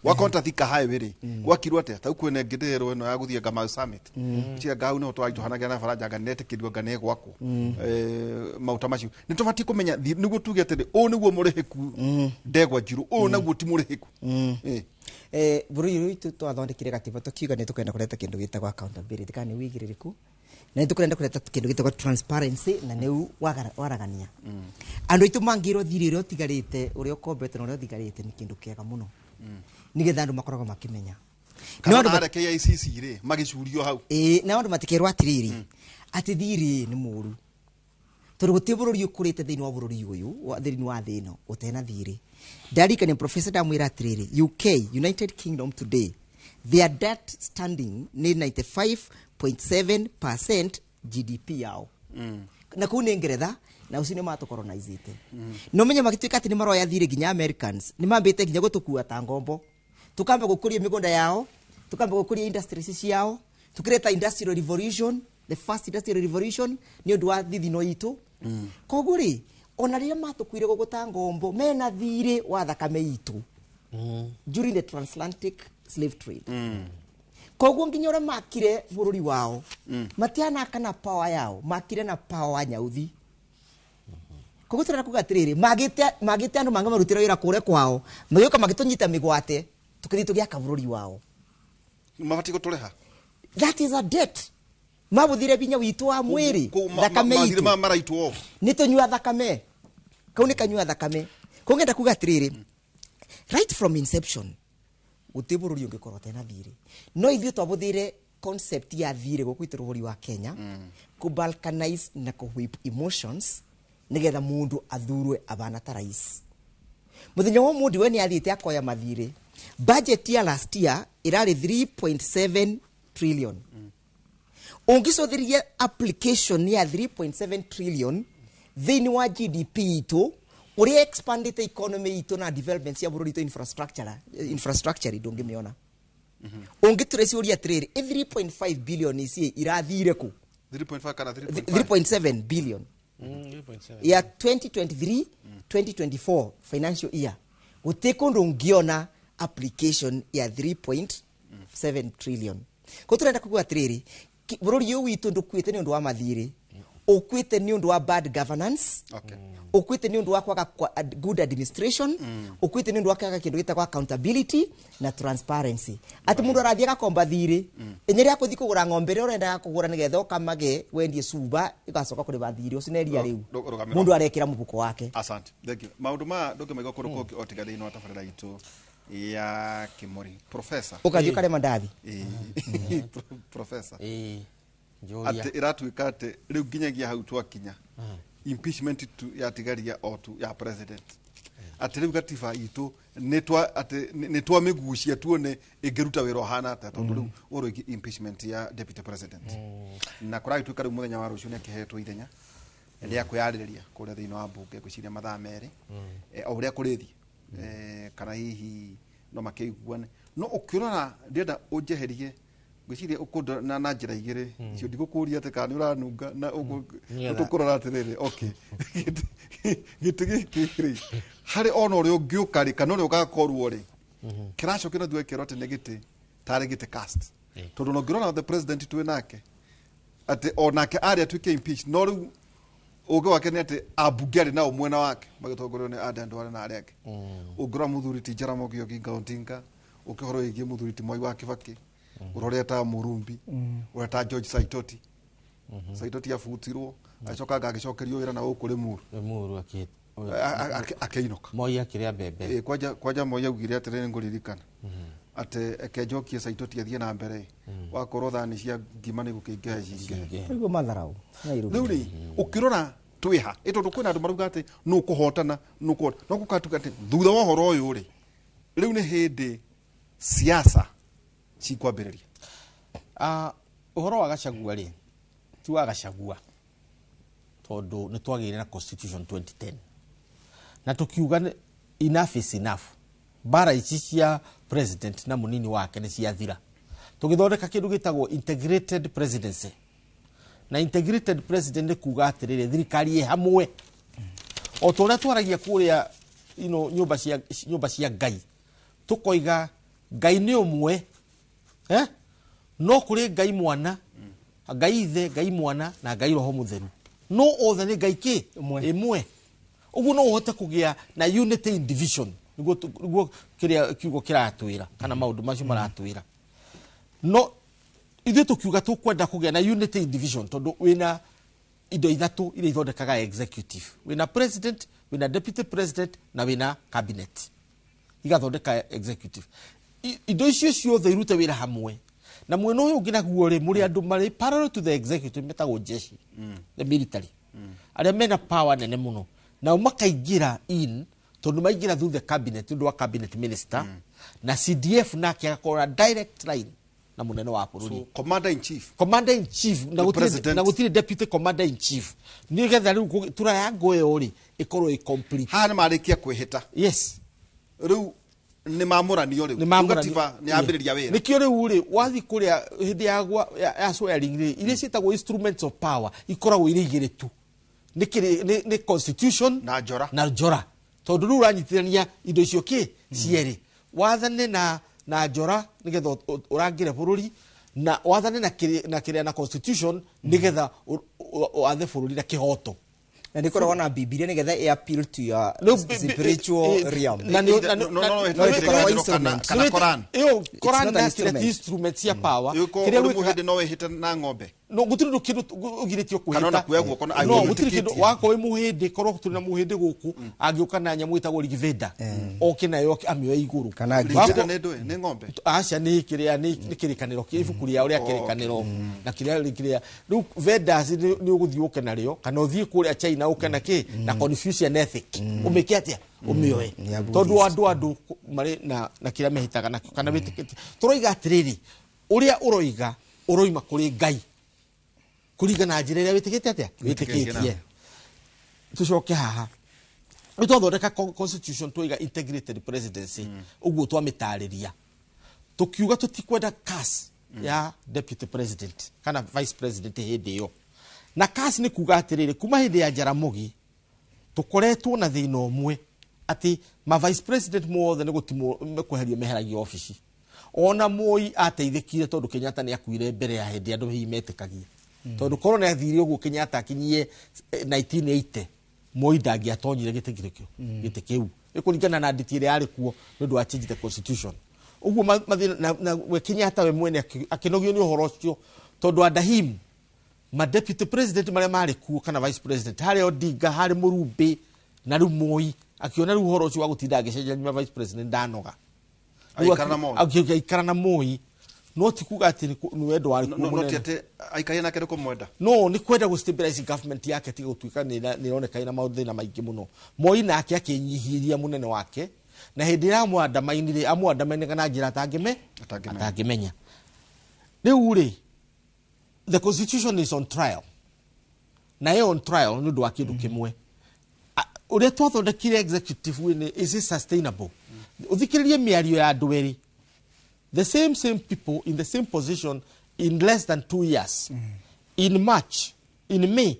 Wa Konta Thika Highway rĩ, gwakirwo atĩa? Tau kwĩna ĩngĩ ndĩrerwo ĩno ya gũthiĩ Ngamau Summit cia ngau, nĩho twaritũhanagia na baranja anga nĩretĩkĩrio anga nĩgwakwo. Maũta macio nĩ tũbatiĩ kũmenya nĩguo tuge atĩrĩ, ũũ nĩguo mũrĩhĩku ndegwa njirũ, ũũ naguo ti mũrĩhĩku. Bũrũri ũyũ witũ twathondekire gatiba tũkiuga nĩ tũkwenda kũreta kĩndũ gĩtagwo accountability kana nĩ wĩigĩrĩrĩku, na nĩ tũkwenda kũreta kĩndũ gĩtagwo transparency, na nĩu waragania andũ aitũ mangĩrwo thirĩ ũrĩa ũtigarĩte, ũrĩa ũkombete na ũrĩa ũtigarĩte, nĩ kĩndũ kĩega mũno nĩgetha andũ makoragwo makĩmenya. No Kana andũ harĩa KICC rĩ, magĩcurio hau. Ĩĩ, na andũ matikerwo atĩrĩrĩ, atĩ thirĩ nĩ mũru, tondũ gũtirĩ bũrũri ũkũrĩte thĩinĩ wa bũrũri ũyũ thĩinĩ wa thĩ ĩno ũtena thirĩ. Ndarikania professor ndamwĩra atĩrĩrĩ, UK, United Kingdom, today their debt standing nĩ 95.7% GDP yao, na kũu nĩ Ngeretha, na ũcio nĩ matũkoronizĩte. No menye magĩtuĩka atĩ nĩ maroya thirĩ nginya Americans nĩ mambĩte nginya gũtũkua ta ngombo, tukamba gũkũria mĩgũnda yao, tukamba gũkũria industries ciao, tukireta industrial revolution, the first industrial revolution, nĩ ũndũ wa thithino itũ. Koguo rĩ, ona rĩrĩa matũkuire gũkũ ta ngombo mena thirĩ wa thakame itũ during the transatlantic slave trade. Koguo nginya ũrĩa makire bũrũri wao, matianaka na power yao, makire na power wa nyauthi. Koguo tũrenda kuga atĩrĩrĩ, magĩte andũ mangĩ marutĩra wĩra kũrĩa kwao, magĩũka magĩtũnyita mĩgwate, tũkĩthiĩ tũgĩaka bũrũri wao. Mabatiĩ gũtũrĩha. That is a debt. Mabuthire binya witũ wa mwĩrĩ, thakame mathirĩ itũ. ma maraitwo. Nĩ tũnyua thakame, kau nĩ kanyua thakame. Koguo ngenda kuga atĩrĩrĩ, right from inception gũtirĩ bũrũri ũngĩkorwo tena thirĩ, no ithuĩ twabũthĩire concept ya thirĩ gũkũ gwitũ bũrũri wa Kenya kũ balkanize na kũ whip emotions nĩgetha mũndũ athurwe abana ta rais. Mũthenya wa ũmũthĩ we nĩ athiĩte akoya mathirĩ. Budget ya last year ĩrarĩ 3.7 trillion. Ũngĩcũthĩrĩria application ya 3.7 trillion thĩinĩ wa GDP itũ, ũrĩa expandĩte economy itũ na development cia bũrũri itũ, infrastructure ndũngĩmĩona. Ũngĩtura ciũria atĩrĩrĩ, ĩ 3.5 billion ici irathire kũ? 3.5 kana 3.5? 3.7 billion ya 2023 2024 financial year, gũtirĩ kũndũ ũngĩona application ya 3.7 trillion. Ko tũrenda kuga atĩrĩrĩ, bũrũri ũyũ witũ ndũkuĩte nĩ ũndũ wa mathirĩ, ũkuĩte nĩ ũndũ wa bad governance, ũkuĩte nĩ ũndũ wa kwaga good administration, ũkuĩte nĩ ũndũ wa kwaga kĩndũ gĩtagwo accountability na transparency, atĩ mũndũ arathiĩ agakomba thirĩ ĩnya rĩa kũthiĩ kũgũra ng'ombe ĩrĩa ũrendaga kũgũra nĩgetha ũkamage wendie cuba, ĩgacoka kũrĩba thirĩ ũcio na iria rĩu Rũgamĩrĩra. mũndũ arekĩra mũhuko wake. Asante, thank you. Maũndũ ma ndũngĩmaigua kũndũ kũngĩ o tiga thĩinĩ wa tabarĩra itũ ya Kĩmũri. Professor. Ũgathiĩ ũkarĩa mandathi. Ĩĩ. Professor, Ĩĩ, njũria. atĩ ĩratuĩka atĩ rĩu nginyagia hau twakinya impeachment tu yatigaria o tu ya president, atĩ rĩu gatiba itũ nĩ twa atĩ nĩ twamĩgucia tuone ĩngĩruta wĩra ũhana atĩa, tondũ rĩu ũhoro wĩgiĩ impeachment ya deputy president na kũragĩtuĩka rĩu mũthenya wa rũciũ nĩ akĩhetwo ithenya rĩa kwĩyarĩrĩria kũrĩa thĩinĩ wa mbunge, ngwĩciria mathaa 2, o ũrĩa kũrĩthiĩ. Kana hihi no makĩiguane, no ũkĩrora ndĩrenda ũnjeherie, ngwĩciria ũkũndora na njĩra igĩrĩ icio. Ndigũkũria atĩ kana nĩ ũranunga na tũkũrora atĩrĩrĩ, okay, gĩtĩ gĩkĩ rĩ, harĩ ona ũrĩa ũngĩũka rĩ, kana ũrĩa ũgakorwo rĩ, kĩracokio na thutha kĩerwo atĩ nĩ gĩtĩ tarĩ gĩtĩ cast, tondũ ona ũngĩrora the president twĩ nake, atĩ onake arĩ atuĩke impeached, no rĩu ũgĩ wake nĩ atĩ ambunge arĩ nao mwena wake magĩtongorio nĩ Aden Duale na arĩa angĩ. Ũngĩrora mũthuri ti Jaramogi Oginga Odinga, ũkĩhoro wĩgiĩ mũthuri ti Mwai wa Kibaki, ũrĩa ta Mũrumbi, ũrĩa ta George Saitoti. Saitoti abutirwo, agĩcoka anga agĩcokerio wĩra na gũkũ Limuru. Limuru Akĩinũka. Moi akĩrĩa mbembe. Kwanja Moi augire atĩrĩrĩ, ngũririkana atĩ eke njokie Saitoti athiĩ na mbere, wakorwo thani cia ngima nĩ gũkĩingĩha cingĩhe. Cingĩhe. Rĩu matharau Nairobi. Rĩu rĩ, ũkĩrora twĩha ĩ, tondũ kwĩna andũ marauga atĩ nũ kũhotana, nũ kũhotana, no gũkatuĩka atĩ thutha wa ũhoro ũyũ rĩ, rĩu nĩ hĩndĩ siasa cikwambĩrĩria. Ũhoro wa Gachagua rĩ, ti wa Gachagua, tondũ nĩ twagĩire na constitution 2010 na tũkiuga enough is enough. Mbara ici cia president na mũnini wake nĩ ciathira. Tũgĩthondeka kĩndũ gĩtagwo integrated presidency, na integrated president nĩ kuga atĩrĩrĩ, thirikari ĩ hamwe, o ta ũrĩa twaragia kũrĩa nyũmba cia Ngai, tũkoiga Ngai nĩ ũmwe, eh? No kũrĩ Ngai Mwana, Ngai Ithe, Ngai Mwana na Ngai Roho Mũtheru, no othe nĩ Ngai kĩ? Ĩmwe. Ĩmwe. Ũguo no ũhote kũgĩa na unity in division, nĩguo kĩrĩa kiugo kĩratwĩra kana maũndũ macio maratwĩra. No ithuĩ tũkiuga tũkwenda kũgĩa na unity in division, tondũ wĩna indo ithatũ iria ithondekaga executive: wĩna president, wĩna deputy president na wĩna cabinet, igathondeka executive. Indo icio ciothe irute wĩra hamwe, na mwena ũyũ ũngĩ naguo rĩ, mũrĩ andũ marĩ parallel to the executive metagwo jeshi, the military, arĩa mena power nene mũno, nao makaingĩra in, tondũ maingĩra through the cabinet, nĩ ũndũ wa cabinet minister, na CDF nake agakorwo na direct line na mũnene wa bũrũri. So commander in chief. Commander in chief na The president. Na gũtirĩ deputy commander in chief, nĩgetha rĩu triangle ĩyo rĩ ĩkorwo ĩ complete. Haha nĩ marĩkia kwĩhĩta. Yes. Rĩu nĩ mamũranio rĩu. Nĩ mamũranio. Katiba nĩ yambĩrĩria wĩra. Nĩkĩo rĩu rĩ, wathiĩ kũrĩa hĩndĩ ya swearing rĩ, iria ciĩtagwo instruments of power ikoragwo irĩ igĩrĩ tu, nĩ constitution Na njora. Na njora, tondũ rĩu ũranyitithania indo icio kĩ cierĩ, wathane na njora nĩgetha ũrangĩre bũrũri, na wathane na kĩrĩa, na constitution, nĩgetha wathe bũrũri na kĩhoto. Na nĩ koragwo na Bibilia nĩgetha ĩ appeal to your Rĩu spiritual realm. Na No, no, ĩkoragwo instrument. Kana Koran. Ĩyo Koran not an na kĩrĩa instrument. ti instrument cia power. Kĩrĩa Kĩrĩa ũrĩ mũhĩndĩ no wĩhĩte na ng'ombe. No gũtirĩ ũndũ kĩndũ ũgirĩtio Kana ona kwĩhĩta. kuoya guoko na No angĩkorwo gũtirĩ kĩndũ. wĩtĩkĩtie. Wakorwo wĩ mũhĩndĩ, korwo tũrĩ na mũhĩndĩ gũkũ, angĩũka na nyamũ ĩtagwo Rigveda, oke nayo amĩoe igũrũ. Kana Rigveda nĩ ndũĩ nĩ ng'ombe. Aca, nĩ kĩrĩa, nĩ kĩrĩkanĩro, kĩ ibuku rĩao rĩa kĩrĩkanĩro na kĩrĩa rĩu Vedas nĩ ũgũthiĩ ũke narĩo, kana ũthiĩ kũrĩa China ũke na kĩ, na Confucian ethic, ũmĩke atĩa, ũmĩoe. Ya Tondũ Buddhist. andũ marĩ na kĩrĩa mehĩtaga nakĩo kana wĩtĩkĩtie. Tũroiga atĩrĩrĩ, ũrĩa ũroiga ũroima kũrĩ Ngai kũringana na njĩra ĩrĩa wĩtĩkĩtie atĩa, wĩtĩkĩtie. Tũcoke haha, nĩ twathondeka constitution, twaiga integrated presidency ũguo twamĩtarĩria, tũkiuga tũtikwenda curse ya deputy president kana vice president hĩndĩ ĩyo. Na curse nĩ kuga atĩrĩrĩ, kuma hĩndĩ ya Jaramogi tũkoretwo na thĩna ũmwe, atĩ ma vice president mothe nĩ gũtimwo, nĩ kweherio meheragio obici. Ona Moi ateithĩkire tondũ Kenyatta nĩ akuire mbere ya hĩndĩ andũ hihi metĩkagia, tondũ korwo nĩ athire ũguo Kenyatta akinyie 1980, Moi ndangĩatonyire gĩtĩ kĩu, gĩtĩ kĩu nĩ kũringana na nditi ĩrĩa yarĩ kuo nĩ ũndũ wa change the constitution ũguo mathĩna. Na we Kenyatta we mwene akĩnogio nĩ ũhoro ũcio, tondũ under him ma deputy president marĩa marĩ kuo kana vice president, harĩ Odinga, harĩ Mũrumbĩ na rĩu Moi, akĩona rĩu ũhoro ũcio wa gũtinda agĩcenjania ma vice president ndanoga. Rĩu Aikara na Moi. Agĩikara na Moi, no ti kuga atĩ nĩ wendo warĩ kuo No ti mũnene. atĩ aikarire nake nĩ kũmwenda. No nĩ kwenda gũ stabilize government yake, tiga gũtuĩka nĩ ĩroneka ĩna mathĩna maingĩ mũno. Moi nake akĩnyihĩria mũnene wake, na hĩndĩ ĩrĩa amwandamainire, amwandamainaga na njĩra atangĩme Atangĩmenya. atangĩmenya. Rĩu rĩ, the constitution is on trial, na ĩ on trial nĩ ũndũ wa kĩndũ kĩmwe. Ũrĩa twathondekire executive wĩ is it sustainable? Ũthikĩrĩrie mĩario ya andũ erĩ, the same people in the same position in less than 2 years. In March, in May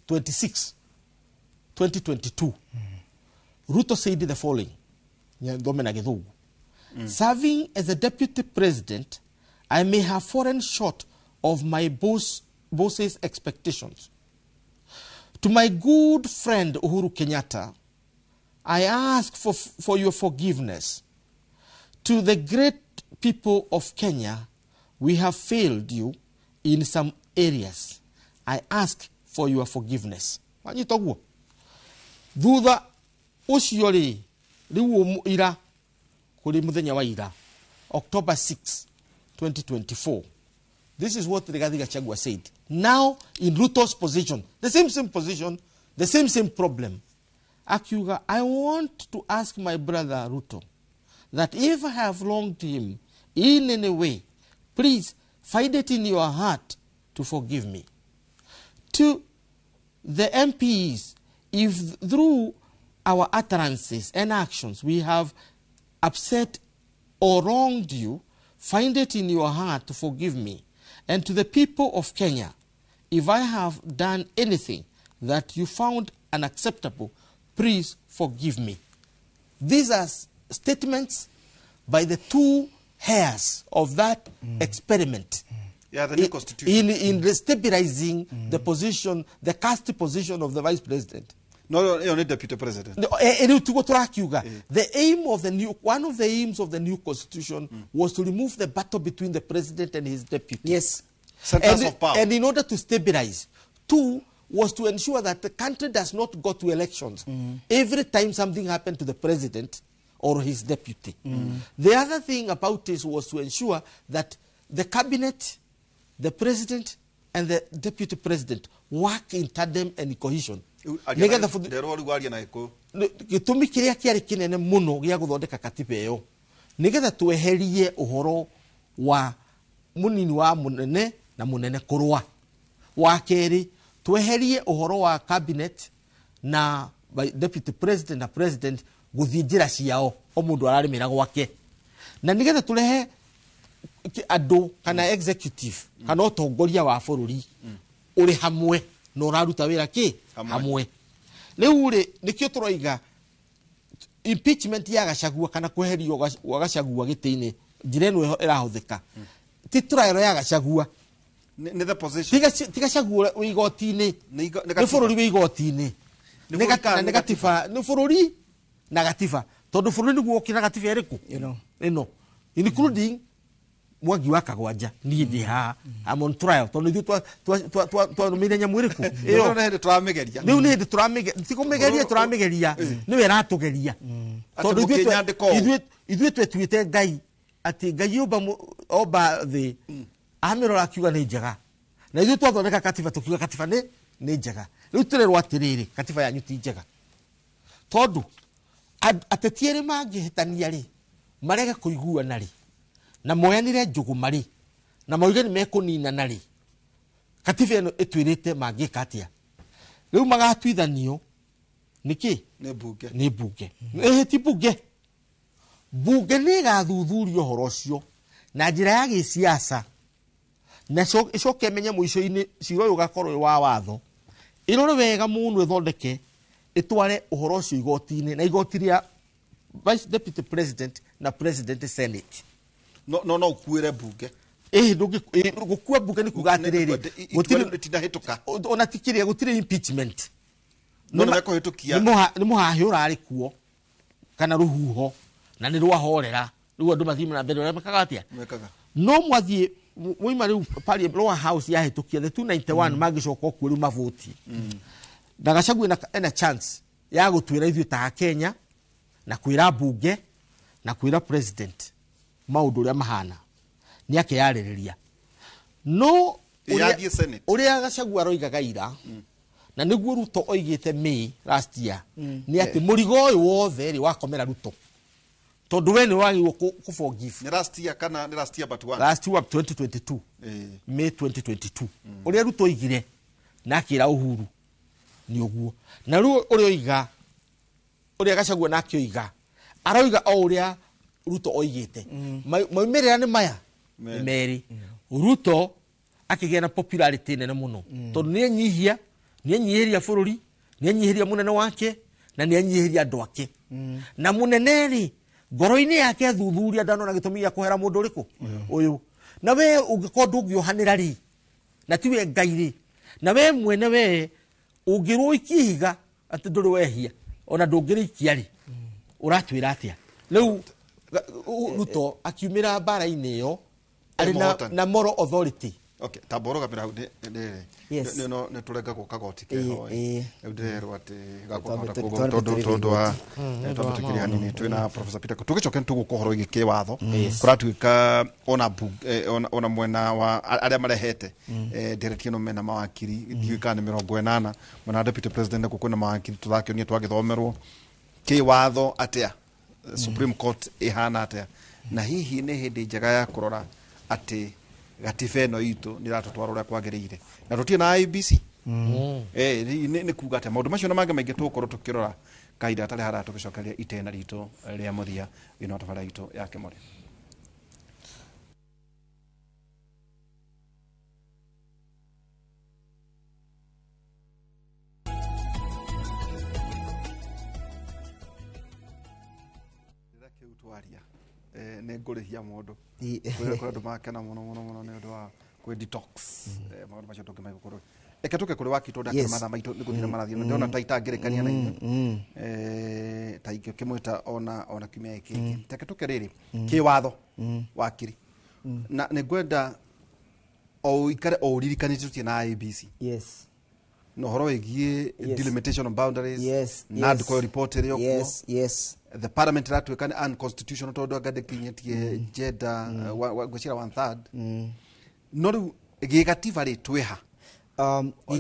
26, 2022, Ruto said the following, thome na Gĩthũngũ: "Serving as a deputy president, I may have fallen short of my boss's expectations. To my good friend Uhuru Kenyatta, I ask for your forgiveness. To the great people of Kenya, we have failed you in some areas. I ask for your forgiveness." Wanyita ũguo? Thutha ũcio rĩ, rĩu ira kũrĩ mũthenya wa ira, October 6, 2024, this is what Rigathi Gachagua said. Now in Ruto's position, the same position, the same problem. Akiuga, "I want to ask my brother Ruto that if I have wronged him in any way, please find it in your heart to forgive me. To the MPs, if through our utterances and actions we have upset or wronged you, find it in your heart to forgive me. And to the people of Kenya, if I have done anything that you found unacceptable, please forgive me." These are statements by the two heirs of that experiment Yeah, the new constitution. in stabilizing the position, the caste position of the vice president. No, ĩyo nĩ deputy president. No, rĩu tiguo tũrakiuga. The aim of the new, one of the aims of the new constitution was to remove the battle between the president and his deputy. Centers And, of power. and in order to stabilize. Two was to ensure that the country does not go to elections every time something happened to the president or his deputy. The other thing about this was to ensure that the cabinet, the president, and the deputy president work in tandem and in cohesion. Nĩgetha Nderwo rĩu aria na Gĩkũyũ. Gĩtũmi kĩrĩa kĩarĩ kĩnene mũno gĩa gũthondeka katiba ĩyo nĩgetha tweherie ũhoro wa mũnini wa mũnene na mũnene kũrũa. Wa kerĩ, tweherie ũhoro wa cabinet na deputy president na president gũthiĩ njĩra ciao, o mũndũ ararĩmĩra gwake, na nĩgetha tũrehe andũ kana executive kana ũtongoria wa bũrũri ũrĩ hamwe na ũraruta wĩra kĩ Hamwe. Hamwe. Rĩu rĩ, nĩkĩo tũroiga impeachment ya Gachagua kana kweherio gwa Gachagua gĩtĩ-inĩ, njĩra ĩno ĩrahũthĩka ti trial ya Gachagua. Nĩ the position. Ti Gachagua wĩ igoti-inĩ. Nĩ Nĩ gatiba. bũrũri wĩ igoti-inĩ. Nĩ Nĩ bũrũri kana na nĩ nĩ gatiba? Nĩ bũrũri na gatiba, tondũ bũrũri nĩguo ũkĩra gatiba ĩrĩkũ? Ĩno. Ĩno, including Mwangi wa Kagwanja. Niĩ ndĩ haha, I'm on trial, tondũ ithuĩ twarũmĩire nyamũ ĩrĩkũ Ĩyo ĩyo. nĩ hĩndĩ tũramĩgeria. Rĩu nĩ hĩndĩ tũramĩge, ti kũmĩgeria tũramĩgeria, nĩwe ĩratũgeria. Atĩ Tondũ ithuĩ mũkĩnyandĩka ũũ. ithuĩ twetuĩte Ngai atĩ Ngai omba thĩ, amĩrora akiuga nĩ njega, na ithuĩ twathondeka katiba tũkiuga katiba nĩ njega. Rĩu tũrerwo atĩrĩrĩ, katiba yanyu ti njega, tondũ ateti erĩ mangĩhĩtania rĩ, marege kũiguana rĩ, na moyanĩre njũgũma rĩ, na mauge nĩ mekũninana rĩ, katiba ĩno ĩtwĩrĩte mangĩka atĩa? Rĩu magatuithanio nĩkĩ? Nĩ mbunge. Nĩ mbunge. Ĩhĩ, ti mbunge, mbunge nĩ ĩgathuthuria ũhoro ũcio na njĩra ya gĩsiasa na ĩcoke ĩmenye mũico-inĩ cira ũyũ ũgakorwo wĩ wa watho, ĩrore wega mũno, ĩthondeke, ĩtware ũhoro ũcio igoti-inĩ, na igoti rĩa vice deputy president na president, senate. No ũkuĩre mbunge. Ĩhĩ, gũkua mbunge nĩ kuga atĩrĩrĩ, Itua rĩu rĩtinahĩtũka. Ona ti kĩrĩa, gũtirĩ impeachment. No nĩ mekũhĩtũkia. Nĩ mũhahĩ ũrarĩ kuo kana rũhuho na nĩ rwahorera, rĩu andũ mathiĩ na mbere ũrĩa mekaga atĩa? Mekaga. No mwathiĩ mwaima rĩu lower house yahĩtũkia the 291, mangĩcoka okuo rĩu mavoti na Gachagua ena chance ya gũtwĩra ithuĩ ta Kenya na kwĩra mbunge na kwĩra president maũndũ ũrĩa mahana, nĩ akeyarĩrĩria no Yathiĩ Senate. Ũrĩa Gachagua aroigaga ira, na nĩguo Ruto oigĩte May last year, nĩ atĩ mũrigo ũyũ wothe rĩ wakomera Ruto, tondũ we nĩ wagĩrĩirwo kũ forgive. Nĩ last year kana nĩ last year but one? Last year, 2022. May 2022, ũrĩa Ruto oigire na akĩra Uhuru nĩ ũguo, na rĩu ũrĩa oiga Ũrĩa Gachagua nake oiga aroiga o ũrĩa Ruto oigĩte. Maumĩrĩra nĩ maya nĩ merĩ. Ruto akĩgĩa na popularity nene mũno tondũ nĩ enyihĩria bũrũri, nĩ enyihĩria mũnene wake na nĩ enyihĩria andũ ake. Na mũnene rĩ ngoro-inĩ yake athuthuria ndanona gĩtũmi gĩa kũhera mũndũ ũrĩkũ ũyũ. Na we ũngĩkorwo ndũngĩohanĩra rĩ, na tiwe Ngai rĩ, na we mwene we ũngĩrwo ũikie ihiga atĩ ndũrĩ wehia ona ndũngĩrĩikia rĩ, ũratwĩra atĩa? Rĩu Ruto akiumĩra mbara-inĩ ĩyo arĩ na moral authority. Okay, tamboro gabira hau ndĩrĩ. Yes. No nĩ tũrengagwo kagoti keho. Ĩĩ. Rĩu ndĩrerwo atĩ Twambe tondũ wa twambe tũkĩrĩ hanini twĩna Professor Peter tũgĩcoke nĩtũgũka ũhoro wĩgiĩ kĩwatho kũratuĩka ona ona mwena wa arĩa marehete ndereti ĩno mena mawakiri ndiũĩ kana nĩ 80 mwena wa deputy president nakuo kwĩna mawakiri tũrakĩonio twagĩthomerwo kĩwatho atĩa Supreme Court ĩhana atĩa na hihi nĩ hĩndĩ njega ya kũrora atĩ gatiba ĩno itũ nĩ ĩratũtwara ũrĩa kwagĩrĩire na tũtirĩ na IEBC. Nĩ kuga atĩa maũndũ macio na mangĩ maingĩ tũgũkorwo tũkĩrora kahinda gatarĩ haraya tũgĩcokeria itena ritũ rĩa mũthia thĩinĩ wa tabarĩra itũ ya Kĩmũrĩ. Rĩrĩa kĩu twaria nĩ ngũrĩhia mũndũ kwĩ andũ makena mũno mũno mũno nĩ ũndũ wa kwĩ detox maũndũ macio tũngĩmaigua kũrĩ eke tũke kũrĩ waki tondũ akĩrĩ mathaa maitũ nĩ gũthira marathiĩ na ndĩrona ta itangĩrĩkania na inyuĩ ta ingĩkĩmwĩta ona kiumia gĩkĩ kĩngĩ. Reke tũke rĩrĩ kĩwatho wakiri na nĩ ngwenda o ũikare o ũririkanĩte tũtirĩ na IEBC. Yes. Na ũhoro wĩgiĩ delimitation of boundaries. Yes. Na ndũkoyo report ĩrĩ o kuo. Yes, yes. The parliament ĩratuĩka nĩ unconstitutional tondũ anga ndĩkinyĩtie gender ngwĩciria 1/3. No rĩu gĩgatiba rĩ twĩha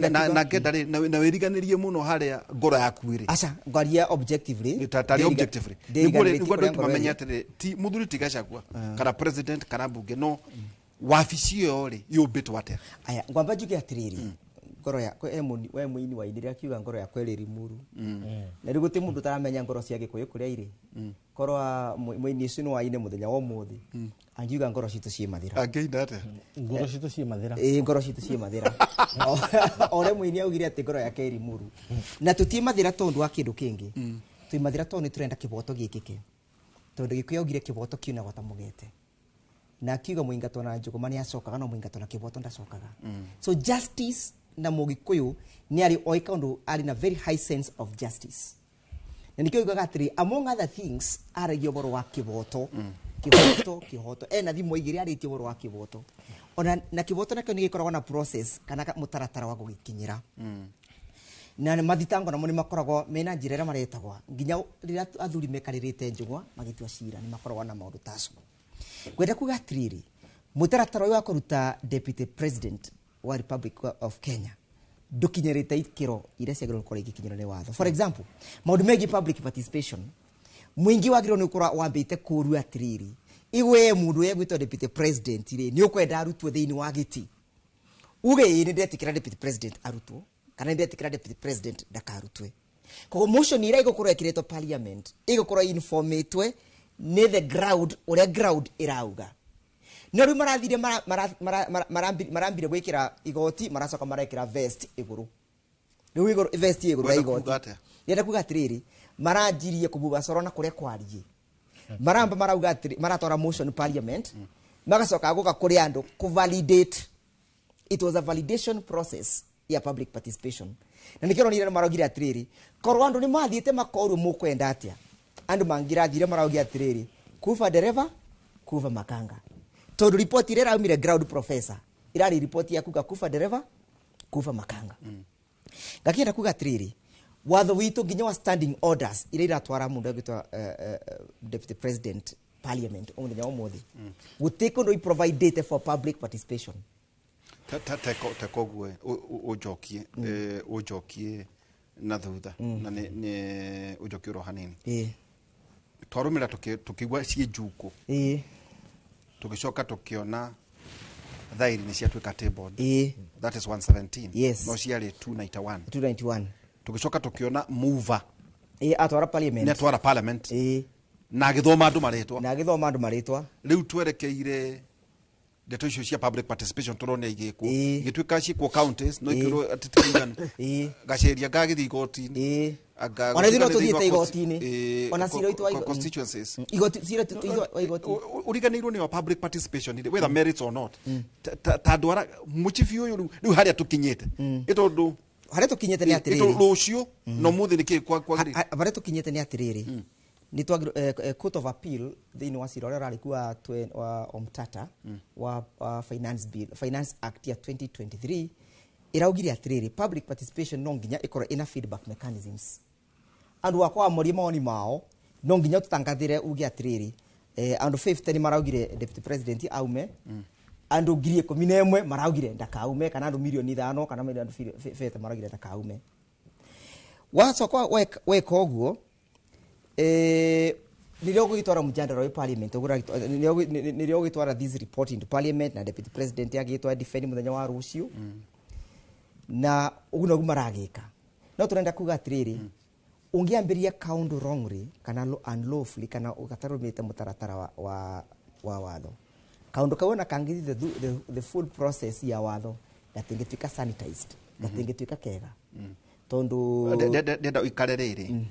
na ngenda rĩ na wĩriganĩrie mũno harĩa ngoro yaku ĩrĩ. Aca ngwaria objectively. Tarĩ objectively nĩguo andũ mamenye atĩrĩ ti mũthuri ti Gachagua kana president kana mbunge no wabici ĩyo rĩ yũmbĩtwo atĩa. Aya ngwamba njuge atĩrĩrĩ ngoro yakwa we mũini wa inĩrĩ akiuga ngoro yakwa ĩrĩ Limuru. Na rĩu gũtirĩ mũndũ ũtaramenya ngoro cia Gĩkũyũ kũrĩa irĩ. Korwo mũini ũcio nĩ waine mũthenya wa ũmũthĩ angiuga ngoro citũ ciĩ Mathĩra. Angĩina atĩa? Ngoro citũ ciĩ Mathĩra. Ĩĩ ngoro citũ ciĩ Mathĩra. O ũrĩa mũini augire atĩ ngoro yake ĩ Limuru. Na tũtiĩ Mathĩra tondũ wa kĩndũ kĩngĩ. Twĩ Mathĩra tondũ nĩ tũrenda kĩboto gĩkĩke. Tondũ Gĩkũyũ augire kĩboto kiunagwo ta mũgete. Na akiuga mũingatwo na njũgũma nĩ acokaga no mũingatwo na kĩboto ndacokaga. So justice na Mũgĩkũyũ nĩ arĩ oĩ kaũndũ arĩ na very high sense of justice. Na nĩkĩo oigaga atĩrĩ among other things aragia ũhoro wa kĩboto. Kĩboto kĩhoto ena thimũ igĩrĩ arĩtie ũhoro wa kĩboto. Ona na kĩboto nakĩo nĩ gĩkoragwo na process kana mũtaratara wa gũgĩkinyĩra. Na mathitango namo nĩ makoragwo mena njĩra ĩrĩa maretagwo nginya rĩrĩa athuri mekarĩrĩte njũgũma magĩtua cira nĩ makoragwo na maũndũ ta acio. Ngwenda kuga atĩrĩrĩ mũtaratara ũyũ wa kũruta deputy president wa Republic of Kenya ndũkinyĩrĩte ikĩro iria ciagĩrĩirwo gũkorwo igĩkinyĩrwo nĩ watho. For example maũndũ megiĩ public participation mũingĩ wagĩrĩirwo nĩ gũkorwo wambĩte kũũrio atĩrĩrĩ iwe mũndũ ũrĩa deputy president rĩ nĩ ũkwenda arutwo thĩinĩ wa gĩtĩ uge ĩĩ nĩ ndetĩkĩra deputy president arutwo kana nĩ ndetĩkĩra deputy president ndakarutwe. Koguo motion ĩrĩa ĩgũkorwo ĩkĩrĩtwo parliament ĩgũkorwo informĩtwe nĩ the ground ũrĩa ground ĩrauga. No rĩu marathire marambire gwĩkĩra igoti maracoka marekĩra vest igũrũ. Rĩu igũrũ vest igũrũ ya igoti. Ndĩrenda kuga atĩrĩrĩ maranjirie kũbuba coro na kũrĩa kwariĩ. Maramba marauga atĩrĩ maratwara motion parliament magacoka gũka kũrĩ andũ kũ validate. It was a validation process ya public participation. Na nĩkĩo ronire maraugire atĩrĩrĩ korwo andũ nĩ mathiĩte makorwo mũkwenda atĩa andũ mangĩrathire maraugia atĩrĩrĩ kuba dereva kuba makanga. Tondũ ripoti ĩrĩa ĩraumire ground professor ĩrarĩ ripoti ya kuga kuba dereva kuba makanga. Ngakĩenda kuga atĩrĩrĩ watho witũ nginya wa standing orders iria iratwara mũndũ agĩtwa deputy president parliament mũthenya wa ũmũthĩ gũtirĩ kũndũ iprovidĩte for public participation. Teko ũnjokie ũnjokie na thutha na nĩ ũnjokie oro hanini. Twarũmĩrĩra tũkĩigua ciĩ njukũ. Tũgĩcoka tũkĩona thairi nĩ ciatuĩka tabled. That is 117. Yes. No ciarĩ 291. 291. Tũgĩcoka tũkĩona mover Ĩ, atwara parliament. Nĩ atwara parliament. Ĩ. Na agĩthoma andũ marĩtwa. Na agĩthoma andũ marĩtwa. Rĩu twerekeire ndeto icio cia public participation tũrone igĩkwo. Ĩ. Igĩtuĩka ciĩkwo counties no Ĩ. ikĩrwo atĩ ti kũiganu. Ĩ. Gaceria gagĩthiĩ igoti-inĩ. Ĩ. Anga Ona ithuĩ no gũtuĩka nĩ tũthiĩte thĩinĩ wa igoti-inĩ. Ĩ, Ona cira witũ wa constituencies. Igoti, cira wa igoti. Uriganĩirwo nĩ wa public participation rĩ, whether merits or not. Ta andũ ara mũchibi ũyũ rĩu harĩa tũkinyĩte, ĩ tondũ Harĩa tũkinyĩte nĩ ĩ atĩrĩrĩ. tondũ rũciũ na ũmũthĩ nĩkĩ kwagĩrĩire? Harĩa tũkinyĩte nĩ atĩrĩrĩ, nĩ twagĩrĩirwo court of appeal thĩinĩ wa cira ũrĩa ũrarĩ kuo wa Omtata wa finance bill, Finance Act ya 2023, ĩraugire atĩrĩrĩ, public participation no nginya ĩkorwo ĩna feedback mechanisms. Andũ akwa amorie mawoni mao, no nginya tũtangathĩre uge atĩrĩrĩ, andũ 50 nĩ maraugire deputy president aume, andũ 11,000 maraugire ndakaume, kana andũ 5 mirioni kana andũ 50 maraugire ndakaume. Wacoka weka ũguo, nĩrĩo ũgũgĩtwara mũjadara wĩ parliament, nĩrĩo ũgĩtwara this report into parliament, na deputy president agĩtwa defend mũthenya wa rũciũ, na ũguo noguo maragĩka. No tũrenda kuga atĩrĩrĩ, ũngĩambĩrĩria kaũndũ wrongly kana unlawfully kana gatarũmĩte mũtaratara wa watho, kaũndũ kau ona kangĩthiĩ the full process ya watho, gatingĩtuĩka sanitized, gatingĩtuĩka kega, tondũ Ndenda ũikare rĩrĩ,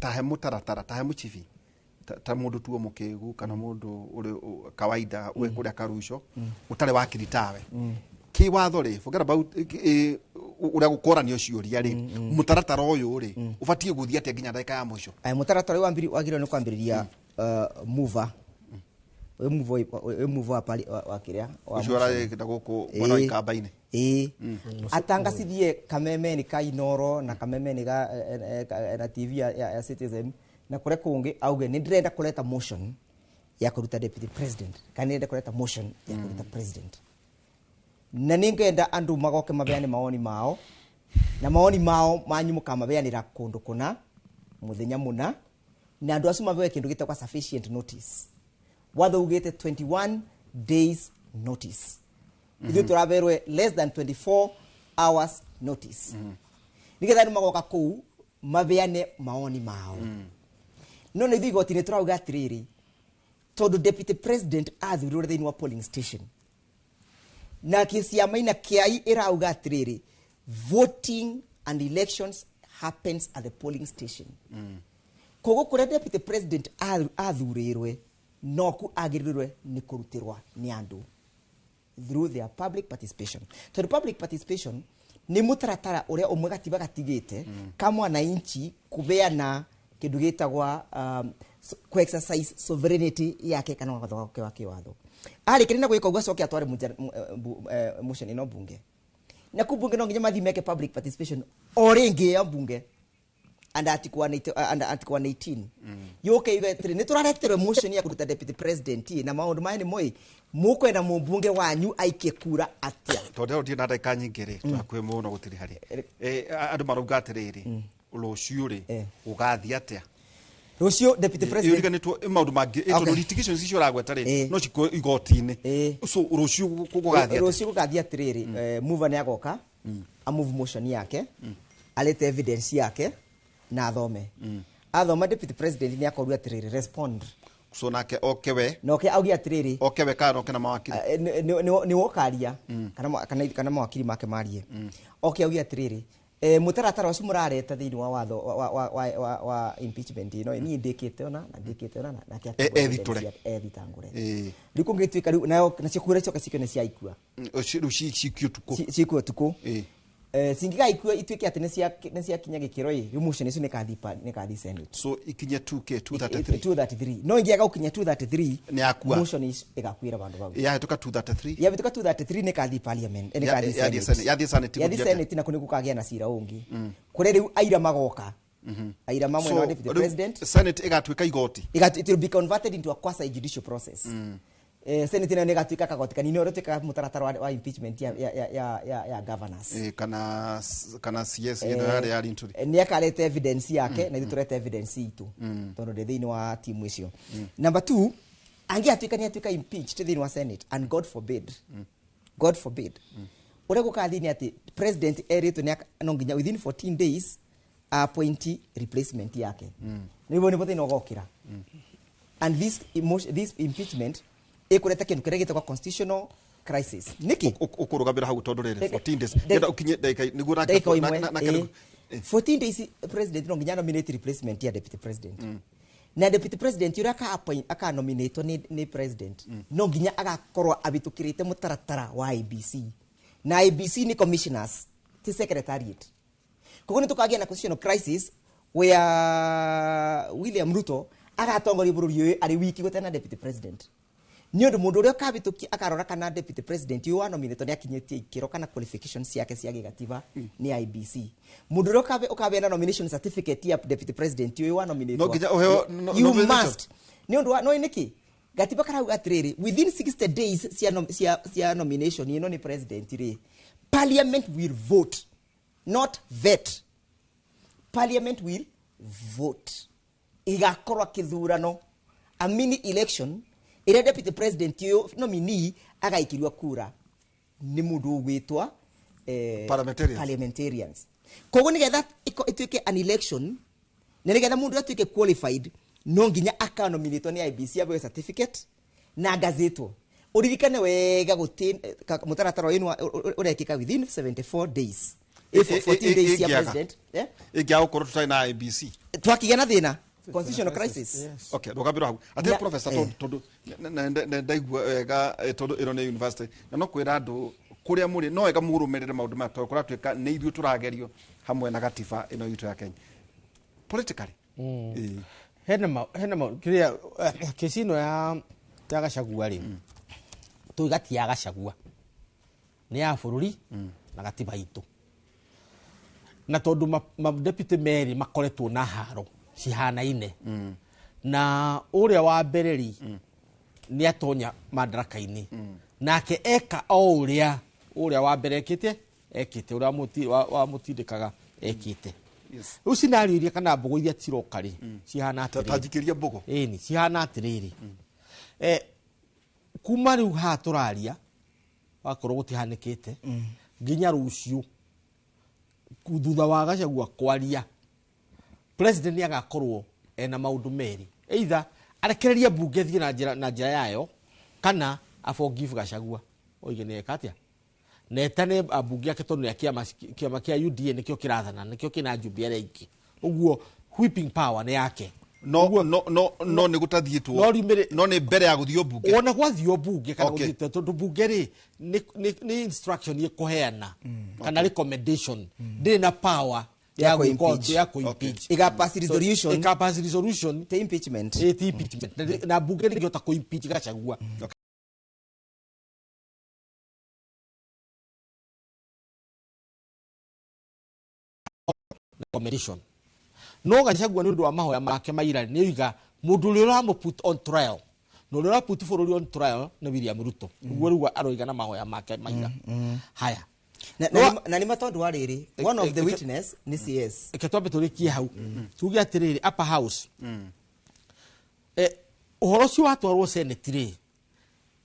tahe mũtaratara, tahe mũchibi, ta mũndũ tuo mũkĩgu kana mũndũ ũrĩ kawaida wĩ kũrĩa karuco ũtarĩ wakiri tawe, kĩwatho rĩ, forget about ũrĩa gũkoranio ciũria rĩ, mũtaratara ũyũ rĩ ũbatiĩ gũthiĩ atĩa nginya ndagĩka ya mũico? Aya, mũtaratara ũyũ wagĩrĩirwo nĩ kwambĩrĩria mover, ũyũ mover wa kĩrĩa wa ũcio motion. Aragĩta gũkũ mwena wa Ikamba-inĩ. Ĩĩ, atangacithie kamemeni ka Inoro na kamemeni ga na TV ya Citizen na kũrĩa kũngĩ, auge nĩ ndĩrenda kũreta motion ya kũruta deputy president, kana nĩ ndĩrenda kũreta motion ya kũruta president, na nĩ ngenda andũ magoke mabeane mawoni mao, na mawoni mao manyu mũkamabeanĩra kũndũ kũna mũthenya mũna, na andũ acio mabewe kĩndũ gĩtagwo sufficient notice. Watho ugĩte 21 days notice. Ithuĩ tũraberwe less than 24 hours notice, nĩgetha andũ magoka kũu mabeane maoni mao. No nĩ ithuĩ igoti-inĩ tũrauga atĩrĩrĩ, tondũ deputy president athurirwo thĩinĩ wa polling station, na kĩciama-inĩ kĩai ĩrauga atĩrĩrĩ, voting and elections happens at the polling station. Koguo kũrĩa deputy president athurĩrwe noku agĩrĩrwe nĩ kũrutĩrwa nĩ andũ through their public participation, tondũ public participation nĩ mũtaratara ũrĩa ũmwe gatiba gatigĩte ka mwananchi kũbeana kĩndũ gĩtagwa ku-exercise sovereignty yake kana watho wake wa kĩwatho. Arĩkĩria na gwĩka ũguo, acoke atware motion ĩno bunge, na kuu bunge no nginya mathiĩ meke public participation o rĩngĩ ya bunge under article 180, under article 118, yũke yuge atĩrĩ, nĩ tũrareterwo motion ya kũruta deputy president, na maũndũ maya nĩ moĩ mũkwenda mũmbunge wanyu aikie kura atĩa? Tondũ ndĩrona na ndagĩka nyingĩ rĩ, twakuĩ mũno gũtirĩ harĩ. Andũ marauga atĩrĩrĩ, rũciũ rĩ gũgathiĩ atĩa? Rũciũ deputy president Ĩriganĩtwo maũndũ mangĩ, tondũ litigations icio ũragweta rĩ, no cikwo igoti-inĩ. So rũciũ gũgathiĩ atĩa? Rũciũ gũgathiĩ atĩrĩrĩ, mover nĩ agoka amove motion yake, arete evidence yake na athome. Athoma, deputy president nĩ akorio atĩrĩrĩ, respond. So nake oke we? Na oke auge atĩrĩrĩ, Oke we kana oke na mawakiri? Nĩ wokaria kana mawakiri make marie. Oke auge atĩrĩrĩ, mũtaratara ũcio mũrareta thĩinĩ wa watho wa impeachment ĩno, niĩ ndĩkĩte ona na ndĩkĩte ona nake atangũre Ethitũre. evidence yake, ethitangũre. Rĩu kũngĩtuĩka rĩu nayo nacio kura cioka cikio nĩ ciaikua. Rĩu cikio tukũ. Cikio tukũ. Cingĩgaikua ituĩke atĩ nĩ ciakinya gĩkĩro ĩ, rĩu motion icio nĩ ĩkathiĩ Senate. So ikinye 2k 233? 233. No ingĩaga gũkinya 233, Nĩ yakua. motion icio ĩgakuĩra vandũ vau. Yahĩtũka 233? Yahĩtũka 233 nĩ ĩkathiĩ parliament, nĩ ĩkathiĩ Yathiĩ Senate. Senate. Yathiĩ Senate Yathiĩ gũthiĩ atĩa? Senate na kũ nĩ gũkagĩa na cira ũngĩ kũrĩa rĩu aira magoka, aira ma mwena wa deputy rĩu president. Senate ĩgatuĩka igoti? It will be converted into a quasi judicial process. Senate nayo nĩ ĩgatuĩka kagoti kanini ũrĩa tuĩkaga mũtaratara wa impeachment ya governors. Kana CS ĩno yarĩ ya Linturi. Nĩ akarete evidence yake na ithuĩ tũrete evidence itũ, tondũ ndĩ thĩinĩ wa timu icio. Number two, angĩatuĩka nĩ atuĩka impeached thĩinĩ wa Senate, and God forbid, God forbid, ũrĩa gũkathiĩ nĩ atĩ president erĩtwo no nginya within 14 days Appoint replacement yake. Nĩguo nĩguo thĩna ũgokĩra. And this emotion, this impeachment ĩkũreta kĩndũ kĩrĩa gĩtagwo constitutional crisis. Nĩkĩ? Ũkũrũgamĩra hau tondũ rĩrĩ 14 days Ndagĩka- ngenda ũkinye ndagĩka nĩguo ndagĩka o ĩmwe, nake ĩĩ. 14 days, president no nginya nominate replacement ya deputy president. Na deputy president ũrĩa aka nominatwo nĩ president no nginya agakorwo abĩtũkĩrĩte mũtaratara wa IEBC, na IEBC nĩ commissioners, ti secretariat. Koguo nĩ tũkagĩa na constitutional crisis where William Ruto agatongoria bũrũri ũyũ arĩ wiki gũtarĩ na deputy president, nĩ ũndũ mũndũ ũrĩa ũkabĩtũkia akarora kana deputy president ũyũ wanominĩtwo nĩ akinyĩtie ikĩro kana qualifications ciake cia gĩgatiba nĩ IEBC. Mũndũ ũrĩa ũkabeana nomination certificate ya deputy president ũyũ wanominĩtwo No nginya ũheo you nomination. must, nĩ ũndũ wa no nĩkĩ gatiba karauga atĩrĩrĩ, within 60 days cia nomination ĩno nĩ president rĩ, parliament will vote, not vet. Parliament will vote, igakorwo kĩthurano, a mini election ĩrĩa deputy president ũyũ nominee agaikĩrio kura nĩ mũndũ ũgwĩtwa Parliamentarians. Parliamentarians. Koguo nĩgetha ĩtuĩke an election na nĩgetha mũndũ atuĩke qualified, no nginya akanominatwo nĩ IEBC, abeo certificate na gazetwo. Ũririkane wega gũtĩ mũtaratara ũyũ ũrekĩka within 74 days. 14 days cia Ĩngĩaga. president, eh? Ĩngĩaga gũkorwo tũtarĩ na IEBC? Twakĩgĩa na thĩna, constitutional crisis. Okay, rũgamĩra hau atĩ professor, tondũ ndaigua wega, tondũ ĩno nĩ university na no kwĩra andũ kũrĩa mũrĩ no wega mũrũmĩrĩre maũndũ maya, tondũ kũratuĩka nĩ ithuĩ tũragerio hamwe na gatiba ĩno itũ ya Kenya politically. Ĩĩ. Hena ma kĩrĩa kesi ĩno ya Gachagua rĩ, tuiga ti ya Gachagua, nĩ ya bũrũri na gatiba itũ, na tondũ ma deputy merĩ makoretwo na haro cihanaine, na ũrĩa wa mbere rĩ nĩ atonya madaraka-inĩ nake eka o ũrĩa ũrĩa wa mbere ekĩte ũrĩa wamũtindĩkaga ekĩte. Rĩu scenario iria kana mbũgũ iria ciroka rĩ cihana Ta atĩrĩrĩ. Njikĩria mbũgũ. Ĩni, cihana atĩrĩrĩ, kuma rĩu haha tũraria wakorwo gũtihanĩkĩte nginya rũciũ thutha wa Gachagua kwaria, president nĩ agakorwo ena maũndũ merĩ: either arekererie mbunge thiĩ na njĩra yayo, kana aforgive Gachagua, oige nĩ eka atĩa, na etane ambunge ake, tondũ nĩ a kĩama kĩa UDA nĩkĩo kĩrathana, nĩkĩo kĩna njumbe arĩa aingĩ, ũguo whipping power nĩ yake. No nĩ gũtathiĩtwo. No No nĩ mbere ya gũthio mbunge. Ona gwathio mbunge kana gũthiĩte, tondũ mbunge rĩ nĩ instruction ĩkũheana kana recommendation, ndĩrĩ na power ya ya gwĩka kũ-impeach. ũndũ, ya kũ-impeach. Ĩga-pass resolution. Ĩka-pass resolution. Ti impeachment. Ĩ, ti impeachment. Na mbunge ndĩngĩhota kũ-impeach Gachagua. Recommendation. No Gachagua, nĩ ũndũ wa mahoya make maira, nĩ oiga mũndũ ũrĩa ũramũ put on trial na ũrĩa ũraput bũrũri on trial nĩ William Ruto. Ũguo rĩu aroiga na mahoya make maira. Haya. Na nĩ ma, tondũ wa rĩrĩ, one of the witness nĩ CS. Reke twambe tũrĩkie hau, tuge atĩrĩrĩ, upper house, ũhoro ũcio watwarwo senate rĩ,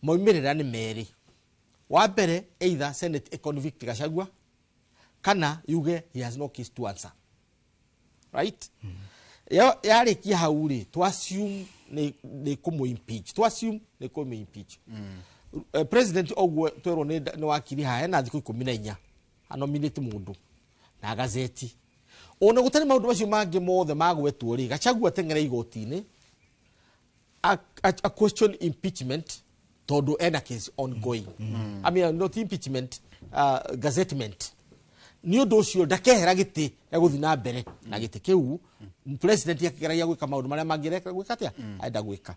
maumĩrĩra nĩ merĩ. Wa mbere, either senate ĩconvict Gachagua kana yuge he has no case to answer, right? Yarĩkia hau rĩ, to assume nĩ kũmũ impeach, to assume nĩ kũmũ impeach. President ũguo twerwo nĩ wakiri haha, hena thikũ 14 anominate mũndũ na gazeti. Ona gũtarĩ maũndũ macio mangĩ mothe magwetwo rĩ, Gachagua ateng'ere igoti-inĩ a question impeachment, tondũ ena case ongoing. I mean, not impeachment, gazettement. Nĩ ũndũ ũcio ndakehera gĩtĩ, egũthiĩ na mbere na gĩtĩ kĩu, president akĩgeragia gwĩka maũndũ marĩa mangĩreka gwĩka atĩa arenda gwĩka.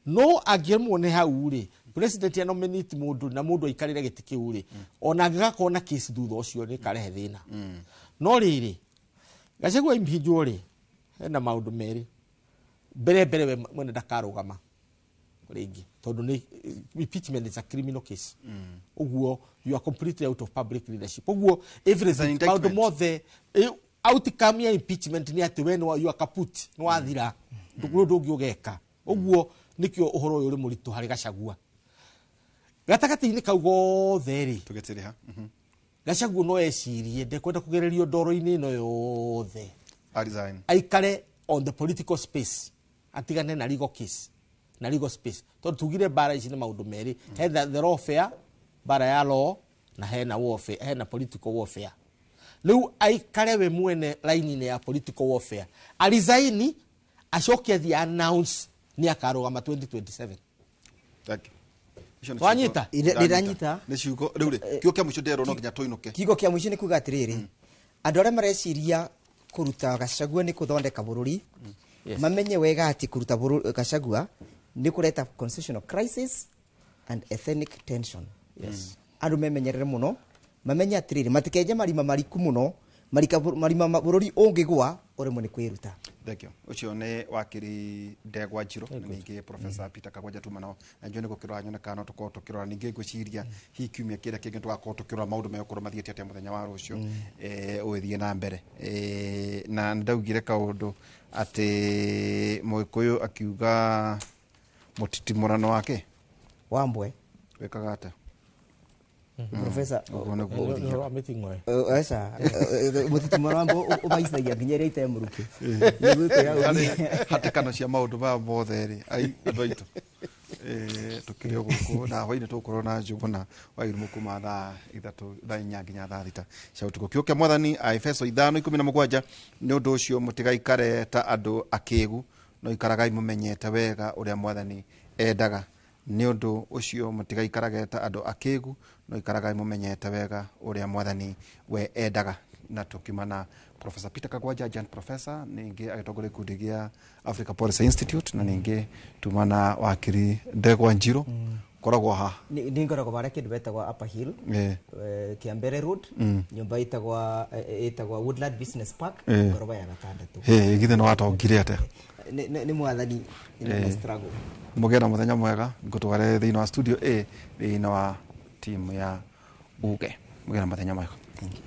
No angĩremwo nĩ hau rĩ, president anominate mũndũ na mũndũ aikarĩre gĩtĩ kĩu rĩ, ona angĩgakorwo na case thutha ũcio nĩ karehe thĩna. No rĩrĩ, Gachagua impeachwo rĩ, hena maũndũ merĩ. Mbere we mwene ndakarũgama rĩngĩ, tondũ nĩ impeachment is a criminal case. Ũguo you are completely out of public leadership. Ũguo everything, maũndũ indictment. mothe, outcome ya impeachment nĩ atĩ we you are kaput, nĩ wathira, ndũkũrĩ ũndũ ũngĩ ũgeka. Ũguo nĩkĩo ũhoro ũyũ ũrĩ mũritũ harĩ Gachagua. Gatagatĩ-inĩ kau gothe rĩ, Tũgĩtĩrĩha. Gachagua no ecirie ndekwenda kũgererio ndoro-inĩ ĩno yothe. Aresign. Aikare on the political space, atigane na legal case na legal space, tondu tugire mbara ici nĩ maũndũ merĩ. He the lawfare, mbara ya law, na hena warfare, hena political warfare. Rĩu aikare we mwene line-inĩ ya political warfare, aresign, acoke athiĩ announce nĩ akarũgama 2027. Thank you. Icio nĩ Wanyita? Ndĩranyita. Nĩ ciugo rĩu rĩ, kiugo kĩa mũico nderwo no nginya tũinũke. Kiugo kĩa mũico nĩ kuga atĩrĩrĩ, andũ arĩa mareciria kũruta Gachagua nĩ kũthondeka bũrũri, mamenye wega atĩ kũruta Gachagua nĩ kũreta constitutional crisis and ethnic tension. Andũ memenyerere mũno, mamenye atĩrĩrĩ, matikenje marima mariku mũno, marima bũrũri ũngĩgwa ũremwo nĩ kwĩruta. Thank you. Ũcio nĩ wakiri Ndegwa Njirũ na ningĩ Professor Peter Kagwanja tuma nao, na njũĩ nĩ gũkĩrora nyone kana no tũkorwo tũkĩrora ningĩ. Ngwĩciria hihi kiumia kĩrĩa kĩngĩ tũgakorwo tũkĩrora maũndũ megũkorwo mathiĩte atĩa mũthenya wa rũciũ, ũgĩthiĩ na mbere. Na nĩndaugire kaũndũ atĩ Mũgĩkũyũ akiuga mũtitimũrano wake wambwe wĩkaga atĩa? Professor. Ũguo nĩguo Nĩ ũthiaga. ũhoro wa mĩting'oe. Aca, mũtitimũrano wambwe ũmaicithagia nginya ĩrĩa ite mũruke. Harĩ hatĩkano cia maũndũ maya mothe rĩ, ai andũ aitũ, tũkĩrĩ o gũkũ na hwainĩ tũgũkorwo na Njũgũna wa Irimũ kuma thaa 3, thaa 4 nginya thaa 6 cia ũtukũ. Kiugo kĩa Mwathani, Aefeso 5:17: nĩ ũndũ ũcio mũtigaikare ta andũ akĩgu, no ikaragai mũmenyete wega ũrĩa Mwathani endaga. Nĩ ũndũ ũcio mũtigaikarage ta andũ akĩgu, no ikaragai mũmenyete wega ũrĩa Mwathani we endaga. Na tũkiuma na Professor Peter Kagwanja, Jan Professor, ningĩ agĩtongoria gĩkundi gĩa Africa Policy Institute, na ningĩ tuma na wakiri Ndegwa Njirũ. Koragwo ha? Nĩ ngoragwo barĩa kĩndũ betagwa Upper Hill, Kiambere Road, nyũmba ĩtagwa Woodland Business Park, ngoroba ya gatandatũ. Hĩ, githĩ nĩ watongire atĩa? Nĩ Mwathani na struggle. Mũgĩe na mũthenya mwega. Ngũtware thĩinĩ wa studio A, thĩinĩ wa timu ya uge. Mũgĩe na mũthenya mwega. Thank you.